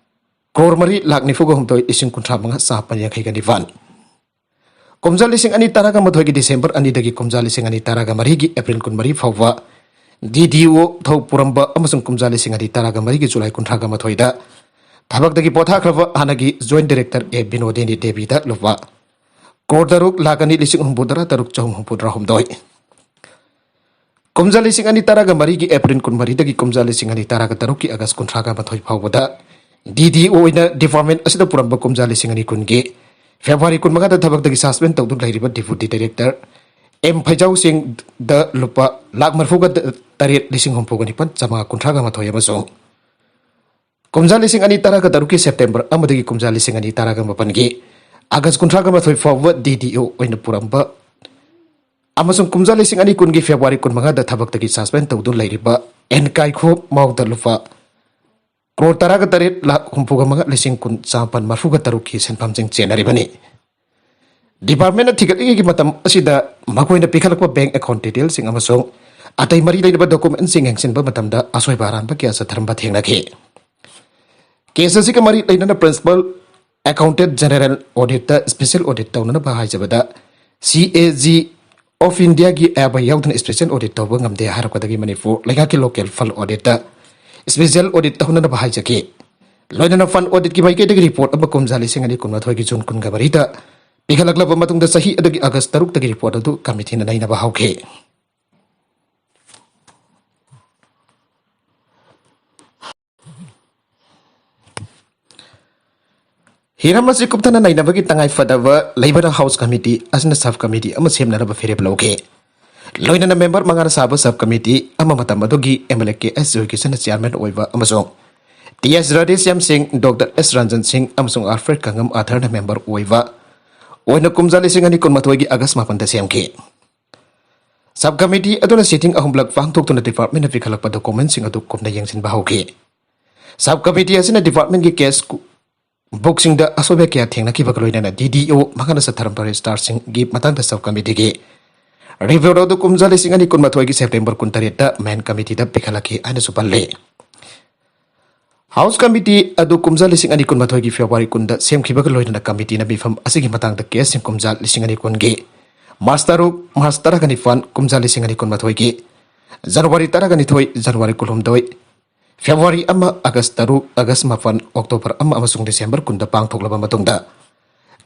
ꯀ꯭ꯔꯣꯔ ꯃꯔꯤ ꯂꯥꯛ ꯅꯤꯐꯨꯒ ꯍꯨꯝꯗꯣꯏ ꯂꯤꯁꯤꯡ ꯀꯨꯟꯊ꯭ꯔꯥ ꯃꯉꯥ ꯆꯥꯃꯥꯄꯟ ꯌꯥꯡꯈꯩꯒ ꯅꯤꯄꯥꯟ꯫ ꯀꯨꯝꯖꯥ ꯂꯤꯁꯤꯡ ꯑꯅꯤ ꯇꯔꯥꯒ ꯃꯥꯊꯣꯏꯒꯤ ꯗꯤꯁꯦꯝꯕꯔ ꯑꯅꯤꯗꯒꯤ ꯀꯨꯝꯖꯥ ꯂꯤꯁꯤꯡ ꯑꯅꯤ ꯇꯔꯥꯒ ꯃꯔꯤꯒꯤ ꯑꯦꯄ꯭ꯔꯤꯜ ꯀꯨꯟꯃꯔꯤ ꯐꯥꯎꯕ ꯗꯤ ꯗꯤ ꯑꯣ ꯊꯧ ꯄꯨꯔꯝꯕ ꯑꯃꯁꯨꯡ ꯀꯨꯝꯖꯥ ꯂꯤꯁꯤꯡ ꯑꯅꯤ ꯇꯔꯥꯒ ꯃꯔꯤꯒꯤ ꯖꯨꯂꯥꯏ ꯀꯨꯟꯊ꯭ꯔꯥꯒ ꯃꯥꯊꯣꯏꯗ ꯊꯕꯛꯇꯒꯤ ꯄꯣꯊꯥꯈ꯭ꯔꯕ ꯍꯥꯟꯅꯒꯤ ꯖꯣꯏꯟꯠ ꯗꯥꯏꯔꯦꯛꯇꯔ ꯑꯦ ꯕꯤꯅꯣꯗꯤꯅꯤ ꯗꯦꯕꯤꯗ ꯂꯨꯄꯥ ꯀ꯭ꯔꯣꯔ ꯇꯔꯨꯛ ꯂꯥꯛ ꯑꯅꯤ ꯂꯤꯁꯤꯡ ꯍꯨꯝꯐꯨ ꯇꯔꯥ ꯇꯔꯨꯛ ꯆꯍꯨꯝ ꯍꯨꯝꯐꯨꯇꯔꯥ ꯍꯨꯝꯗꯣꯏ꯫ ꯀꯨꯝꯖꯥ ꯂꯤꯁꯤꯡ ꯑꯅꯤ ꯇꯔꯥꯒ ꯃꯔꯤꯒꯤ ꯑꯦꯄ꯭ꯔꯤꯜ ꯀꯨꯟꯃꯔꯤꯗꯒꯤ ꯀꯨꯝꯖꯥ ꯂꯤꯁꯤꯡ ꯑꯅꯤ ꯇꯔꯥꯒ ꯇꯔꯨꯛꯀꯤ ꯑꯥꯒꯁ ꯀꯨꯟꯊ꯭ꯔꯥꯒ ꯃꯥꯊꯣꯏ ꯐꯥꯎꯕꯗ ꯗꯤ ꯗꯤ ꯑꯣ ꯑꯣꯏꯅ ꯗꯤꯄꯥꯔꯠꯃꯦꯟ ꯑꯁꯤꯗ ꯄꯨꯔꯝꯕ ꯀꯨꯝꯖꯥ ꯂꯤꯁꯤꯡ ꯑꯅꯤ ꯀꯨꯟꯒꯤ ꯐꯦꯕ꯭ꯔꯨꯋꯥꯔꯤ ꯀꯨꯟꯃꯉꯥꯗ ꯊꯕꯛꯇꯒꯤ ꯁꯁꯄꯦꯟ ꯇꯧꯗꯨꯅ ꯂꯩꯔꯤꯕ ꯗꯤꯄꯨꯇꯤ ꯗꯥꯏꯔꯦꯛꯇꯔ ꯑꯦꯝ ꯐꯩꯖꯥꯎ ꯁꯤꯡꯗ ꯂꯨꯄꯥ ꯂꯥꯛ ꯃꯔꯤꯐꯨꯒ ꯇꯔꯦꯠ ꯂꯤꯁꯤꯡ ꯍꯨꯝꯐꯨꯒ ꯅꯤꯄꯥꯟ ꯆꯥꯃꯉꯥ ꯀꯨꯟꯊ꯭ꯔꯥꯒ ꯃꯥꯊꯣꯏ ꯑꯃꯁꯨꯡ ꯀꯨꯝꯖꯥ ꯂꯤꯁꯤꯡ ꯑꯅꯤ ꯇꯔꯥꯒ ꯇꯔꯨꯛꯀꯤ ꯁꯦꯞꯇꯦꯝꯕꯔ ꯑꯃꯗꯒꯤ ꯀꯨꯝꯖꯥ ꯂꯤꯁꯤꯡ ꯑꯅꯤ ꯇꯔꯥꯒ ꯃꯥꯄꯟꯒꯤ ꯑꯥꯒꯁ ꯀꯨꯟꯊ꯭ꯔꯥꯒ ꯃꯥꯊꯣꯏ ꯐꯥꯎꯕ ꯗꯤ ꯗꯤ ꯑꯣ ꯑꯣꯏꯅ ꯄꯨꯔꯝꯕ ꯑꯃꯁꯨꯡ ꯀꯨꯝꯖꯥ ꯂꯤꯁꯤꯡ ꯑꯅꯤ ꯀꯨꯟꯒꯤ ꯐꯦꯕ꯭ꯔꯨꯋꯥꯔꯤ ꯀꯨꯟꯃꯉꯥꯗ ꯊꯕꯛꯇꯒꯤ ꯁꯁꯄꯦꯟ ꯇꯧꯗꯨꯅ ꯂꯩꯔꯤꯕ ꯑꯦꯟ ꯀꯥꯏꯈꯣ ꯃꯥꯎꯗ ꯂꯨꯄꯥ ꯀ꯭ꯔꯣꯔ ꯇꯔꯥꯒ ꯇꯔꯦꯠ ꯂꯥꯛ ꯍꯨꯝꯐꯨꯒ ꯃꯉꯥ ꯂꯤꯁꯤꯡ ꯀꯨꯟ ꯆꯥꯃꯥꯄꯟ ꯃꯔꯤꯐꯨꯒ ꯇꯔꯨꯛꯀꯤ ꯁꯦꯟꯐꯝꯁꯤꯡ ꯆꯦꯟꯅꯔꯤꯕꯅꯤ꯫ ꯗꯤꯄꯥꯔꯠꯃꯦꯟꯅ ꯊꯤꯒꯠꯂꯤꯉꯩꯒꯤ ꯃꯇꯝ ꯑꯁꯤꯗ ꯃꯈꯣꯏꯅ ꯄꯤꯈꯠꯂꯛꯄ ꯕꯦꯡꯛ ꯑꯦꯀꯥꯎꯟꯠ ꯗꯤꯇꯦꯜꯁꯤꯡ ꯑꯃꯁꯨꯡ ꯑꯇꯩ ꯃꯔꯤ ꯂꯩꯅꯕ ꯗꯣꯀꯨꯃꯦꯟꯠꯁꯤꯡ ꯌꯦꯡꯁꯤꯟꯕ ꯃꯇꯝꯗ ꯑꯁꯣꯏꯕ ꯑꯔꯥꯟꯕ ꯀꯌꯥ ꯆꯠꯊꯔꯝꯕ ꯊꯦꯡꯅꯈꯤ꯫ ꯀꯦꯁ ꯑꯁꯤꯒ ꯃꯔꯤ ꯂꯩꯅꯅ ꯄ꯭ꯔꯤꯟꯁꯤꯄꯥꯜ ꯑꯦꯀꯥꯎꯟꯇꯦꯟꯠ ꯖꯦꯅꯔꯦꯜ ꯑꯣꯗꯤꯠꯇ ꯁ꯭ꯄꯦꯁꯦꯜ ꯑꯣꯗꯤꯠ ꯇꯧꯅꯅꯕ ꯍꯥꯏꯖꯕꯗ, ꯁꯤ ꯑꯦ ꯖꯤ ꯑꯣꯐ ꯏꯟꯗꯤꯌꯥꯒꯤ ꯑꯌꯥꯕ ꯌꯥꯎꯗꯅ ꯁ꯭ꯄꯦꯁꯦꯜ ꯑꯣꯗꯤꯠ ꯇꯧꯕ ꯉꯝꯗꯦ ꯍꯥꯏꯔꯛꯄꯗꯒꯤ ꯃꯅꯤꯄꯨꯔ ꯂꯩꯉꯥꯛꯀꯤ ꯂꯣꯀꯦꯜ ꯐꯟ ꯑꯣꯗꯤꯠꯇ ꯁ꯭ꯄꯦꯁꯦꯜ ꯑꯣꯗꯤꯠ ꯇꯧꯅꯅꯕ ꯍꯥꯏꯖꯈꯤ꯫ ꯂꯣꯏꯅꯅ ꯐꯟ ꯑꯣꯗꯤꯠꯀꯤ ꯃꯥꯏꯀꯩꯗꯒꯤ ꯔꯤꯄꯣꯔꯠ ꯑꯃ ꯀꯨꯝꯖꯥ ꯂꯤꯁꯤꯡ ꯑꯅꯤ ꯀꯨꯟꯃꯥꯊꯣꯏꯒꯤ ꯖꯨꯟ ꯀꯨꯟꯒ ꯃꯔꯤꯗ ꯄꯤꯈꯠꯂꯛꯂꯕ ꯃꯇꯨꯡꯗ, ꯆꯍꯤ ꯑꯗꯨꯒꯤ ꯑꯥꯒꯁ ꯇꯔꯨꯛꯇꯒꯤ ꯔꯤꯄꯣꯔꯠ ꯑꯗꯨ ꯀꯃꯤꯇꯤꯅ ꯅꯩꯅꯕ ꯍꯧꯈꯤ꯫ ꯍꯤꯔꯝ ꯑꯁꯤ ꯀꯨꯞꯊꯅ ꯅꯩꯅꯕꯒꯤ ꯇꯉꯥꯏ ꯐꯗꯕ ꯂꯩꯕꯅ ꯍꯥꯎꯁ ꯀꯃꯤꯇꯤ ꯑꯁꯤꯅ ꯁꯕ ꯀꯃꯤꯇꯤ ꯑꯃ ꯁꯦꯝꯅꯅꯕ ꯐꯤꯔꯦꯞ ꯂꯧꯈꯤ꯫ ꯂꯣꯏꯅꯅ ꯃꯦꯝꯕꯔ ꯃꯉꯥꯅ ꯁꯥꯕ ꯁꯕ ꯀꯃꯤꯇꯤ ꯑꯃ ꯃꯇꯝ ꯑꯗꯨꯒꯤ M L A K S ꯖꯣꯏꯀꯤꯁꯟꯅ ꯆꯤꯌꯥꯔꯃꯦꯟ ꯑꯣꯏꯕ ꯑꯃꯁꯨꯡ ꯇꯤ ꯑꯦꯁ ꯔꯥꯙꯦꯁ꯭ꯌꯥꯝ ꯁꯤꯡ, ꯗꯣꯛꯇꯔ ꯑꯦꯁ ꯔꯟꯖꯟ ꯁꯤꯡ ꯑꯃꯁꯨꯡ ꯑꯜꯐ꯭ꯔꯦꯗ ꯀꯪꯉꯝ ꯑꯥꯊꯔꯅ ꯃꯦꯝꯕꯔ ꯑꯣꯏꯕ ꯑꯣꯏꯅ ꯀꯨꯝꯖꯥ ꯂꯤꯁꯤꯡ ꯑꯅꯤ ꯀꯨꯟꯃꯥꯊꯣꯏꯒꯤ ꯑꯥꯒꯁ ꯃꯥꯄꯟꯗ ꯁꯦꯝꯈꯤ꯫ ꯁꯕ ꯀꯃꯤꯇꯤ ꯑꯗꯨꯅ ꯁꯤꯇꯤꯡ ꯑꯍꯨꯝꯂꯛ ꯄꯥꯡꯊꯣꯛꯇꯨꯅ ꯗꯤꯄꯥꯔꯠꯃꯦꯟꯅ ꯄꯤꯈꯠꯂꯛꯄ ꯗꯣꯀꯨꯃꯦꯟꯁꯤꯡ ꯑꯗꯨ ꯀꯨꯞꯅ ꯌꯦꯡꯁꯤꯟꯕ ꯍꯧꯈꯤ꯫ ꯁꯕ ꯀꯃꯤꯇꯤ ꯑꯁꯤꯅ ꯗꯤꯄꯥꯔꯠꯃꯦꯟꯒꯤ ꯀꯦꯁ ꯀꯨ-, ꯕꯨꯛꯁꯤꯡꯗ ꯑꯁꯣꯏꯕ ꯀꯌꯥ ꯊꯦꯡꯅꯈꯤꯕꯒ ꯂꯣꯏꯅꯅ ꯗꯤ ꯗꯤ ꯑꯣ ꯃꯈꯥꯗ ꯆꯠꯊꯔꯝꯕ ꯔꯦꯖꯤꯁꯇꯥꯔꯁꯤꯡꯒꯤ ꯃꯇꯥꯡꯗ ꯁꯕ ꯀꯃꯤꯇꯤꯒꯤ ꯔꯤꯄꯣꯔꯠ ꯑꯗꯨ ꯀꯨꯝꯖꯥ ꯂꯤꯁꯤꯡ ꯑꯅꯤ ꯀꯨꯟꯃꯥꯊꯣꯏꯒꯤ ꯁꯦꯞꯇꯦꯝꯕꯔ ꯀꯨꯟꯇꯔꯦꯠꯇ ꯃꯦꯟ ꯀꯃꯤꯇꯤꯗ ꯄꯤꯈꯠꯂꯛꯈꯤ ꯍꯥꯏꯅꯁꯨ ꯄꯜꯂꯤ꯫ ꯍꯥꯎꯁ ꯀꯃꯤꯇꯤ ꯑꯗꯨ ꯀꯨꯝꯖꯥ ꯂꯤꯁꯤꯡ ꯑꯅꯤ ꯀꯨꯟꯃꯥꯊꯣꯏꯒꯤ ꯐꯦꯕ꯭ꯔꯨꯋꯥꯔꯤ ꯀꯨꯟꯗ ꯁꯦꯝꯈꯤꯕꯒ ꯂꯣꯏꯅꯅ ꯀꯃꯤꯇꯤꯅ ꯃꯤꯐꯝ ꯑꯁꯤꯒꯤ ꯃꯇꯥꯡꯗ ꯀꯦꯁꯁꯤꯡ ꯀꯨꯝꯖꯥ ꯂꯤꯁꯤꯡ ꯑꯅꯤ ꯀꯨꯟꯒꯤ ꯃꯥꯔꯆ ꯇꯔꯨꯛ, ꯃꯥꯔꯆ ꯇꯔꯥꯒ ꯅꯤꯄꯥꯟ, ꯀꯨꯝꯖꯥ ꯂꯤꯁꯤꯡ ꯑꯅꯤ ꯀꯨꯟꯃꯥꯊꯣꯏꯒꯤ ꯖꯅꯋꯥꯔꯤ ꯇꯔꯥꯒ ꯅꯤꯊꯣꯏ, ꯖꯅꯋꯥꯔꯤ ꯀꯨꯟꯍꯨꯝꯗꯣꯏ, ꯐꯦꯕ꯭ꯔꯨꯋꯥꯔꯤ ꯑꯃ, ꯑꯥꯒꯁ ꯇꯔꯨꯛ, ꯑꯥꯒꯁ ꯃꯥꯄꯟ, ꯑꯣꯛꯇꯣꯕꯔ ꯑꯃ ꯑꯃꯁꯨꯡ ꯗꯤꯁꯦꯝꯕꯔ ꯀꯨꯟꯗ ꯄꯥꯡꯊꯣꯛꯂꯕ ꯃꯇꯨꯡꯗ,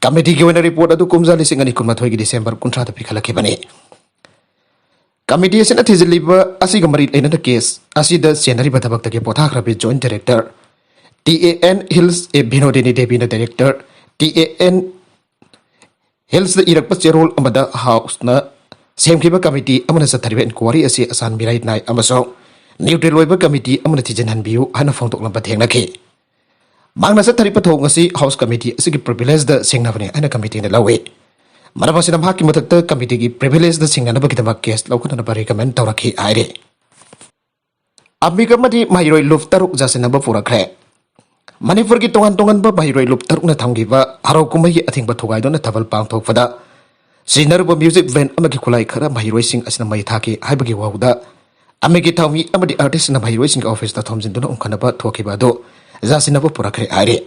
ꯀꯃꯤꯇꯤꯒꯤ ꯑꯣꯏꯅ ꯔꯤꯄꯣꯔꯠ ꯑꯗꯨ ꯀꯨꯝꯖꯥ ꯂꯤꯁꯤꯡ ꯑꯅꯤ ꯀꯨꯟꯃꯥꯊꯣꯏꯒꯤ ꯗꯤꯁꯦꯝꯕꯔ ꯀꯨꯟꯊ꯭ꯔꯥꯗ ꯄꯤꯈꯠꯂꯛꯈꯤꯕꯅꯤ꯫ ꯀꯃꯤꯇꯤ ꯑꯁꯤꯅ ꯊꯤꯖꯤꯜꯂꯤꯕ ꯑꯁꯤꯒ ꯃꯔꯤ ꯂꯩꯅꯅ ꯀꯦꯁ ꯑꯁꯤꯗ ꯆꯦꯟꯅꯔꯤꯕ ꯊꯕꯛꯇꯒꯤ ꯄꯣꯊꯥꯈ꯭ꯔꯕꯤ joint director T A N hills A Binodini ꯗꯦꯕꯤꯅ ꯗꯥꯏꯔꯦꯛꯇꯔ ꯇꯤ ꯑꯦ ꯑꯦꯟ ꯍꯤꯜꯁꯇ ꯏꯔꯛꯄ ꯆꯦꯔꯣꯜ ꯑꯃꯗ ꯍꯥꯎꯁꯅ ꯁꯦꯝꯈꯤꯕ ꯀꯃꯤꯇꯤ ꯑꯃꯅ ꯆꯠꯊꯔꯤꯕ ꯏꯟꯀ꯭ꯋꯥꯔꯤ ꯑꯁꯤ ꯑꯁꯥꯟ ꯃꯤꯔꯥꯏ ꯅꯥꯏ ꯑꯃꯁꯨꯡ ꯅ꯭ꯌꯨꯇ꯭ꯔꯦꯜ ꯑꯣꯏꯕ ꯀꯃꯤꯇꯤ ꯑꯃꯅ ꯊꯤꯖꯤꯟꯍꯟꯕꯤꯌꯨ ꯍꯥꯏꯅ ꯐꯣꯡꯗꯣꯛꯂꯝꯕ ꯊꯦꯡꯅꯈꯤ꯫ ꯃꯍꯥꯛꯅ ꯆꯠꯊꯔꯤꯕ ꯊꯧꯑꯣꯡ ꯑꯁꯤ ꯍꯥꯎꯁ ꯀꯃꯤꯇꯤ ꯑꯁꯤꯒꯤ ꯄ꯭ꯔꯤꯚꯤꯂꯦꯖꯗ ꯁꯤꯡꯅꯕꯅꯤ ꯍꯥꯏꯅ ꯀꯃꯤꯇꯤꯅ ꯂꯧꯏ꯫ ꯃꯔꯝ ꯑꯁꯤꯅ ꯃꯍꯥꯛꯀꯤ ꯃꯊꯛꯇ ꯀꯃꯤꯇꯤꯒꯤ ꯄ꯭ꯔꯤꯚꯤꯂꯦꯖꯗ ꯁꯤꯡꯅꯅꯕꯒꯤꯗꯃꯛ ꯀꯦꯁ ꯂꯧꯈꯠꯅꯅꯕ ꯔꯤꯀꯃꯦꯟ ꯇꯧꯔꯛꯈꯤ ꯍꯥꯏꯔꯤ꯫ ꯑꯃꯤꯛ ꯑꯃꯗꯤ ꯃꯍꯩꯔꯣꯏ ꯂꯨꯞ ꯇꯔꯨꯛ ꯌꯥꯁꯤꯟꯅꯕ ꯄꯨꯔꯛꯈ꯭ꯔꯦ꯫ ꯃꯅꯤꯄꯨꯔꯒꯤ ꯇꯣꯉꯥꯟ ꯇꯣꯉꯥꯟꯕ ꯃꯍꯩꯔꯣꯏ ꯂꯨꯞ ꯇꯔꯨꯛꯅ ꯊꯝꯈꯤꯕ ꯍꯔꯥꯎ ꯀꯨꯝꯍꯩꯒꯤ ꯑꯊꯤꯡꯕ ꯊꯨꯒꯥꯏꯗꯨꯅ ꯊꯥꯕꯜ ꯄꯥꯡꯊꯣꯛꯄꯗ ꯁꯤꯖꯤꯟꯅꯔꯨꯕ ꯃ꯭ꯌꯨꯖꯤꯛ ꯕꯦꯟ ꯑꯃꯒꯤ ꯈꯨꯠꯂꯥꯏ ꯈꯔ ꯃꯍꯩꯔꯣꯏꯁꯤꯡ ꯑꯁꯤꯅ ꯃꯩ ꯊꯥꯈꯤ ꯍꯥꯏꯕꯒꯤ ꯋꯥꯍꯧꯗ ꯑꯃꯤꯛꯀꯤ ꯊꯧꯃꯤ ꯑꯃꯗꯤ ꯑꯥꯔꯇꯤꯁꯁꯤꯡꯅ ꯃꯍꯩꯔꯣꯏꯁꯤꯡꯒꯤ ꯑꯣꯐꯤꯁꯇ ꯊꯣꯝꯖꯤꯟꯗꯨꯅ ꯎꯪꯈꯠꯅꯕ ꯊꯣꯛꯈꯤꯕ ꯑꯗꯨ ꯌꯥꯁꯤꯟꯅꯕ ꯄꯨꯔꯛꯈ꯭ꯔꯦ ꯍꯥꯏꯔꯤ꯫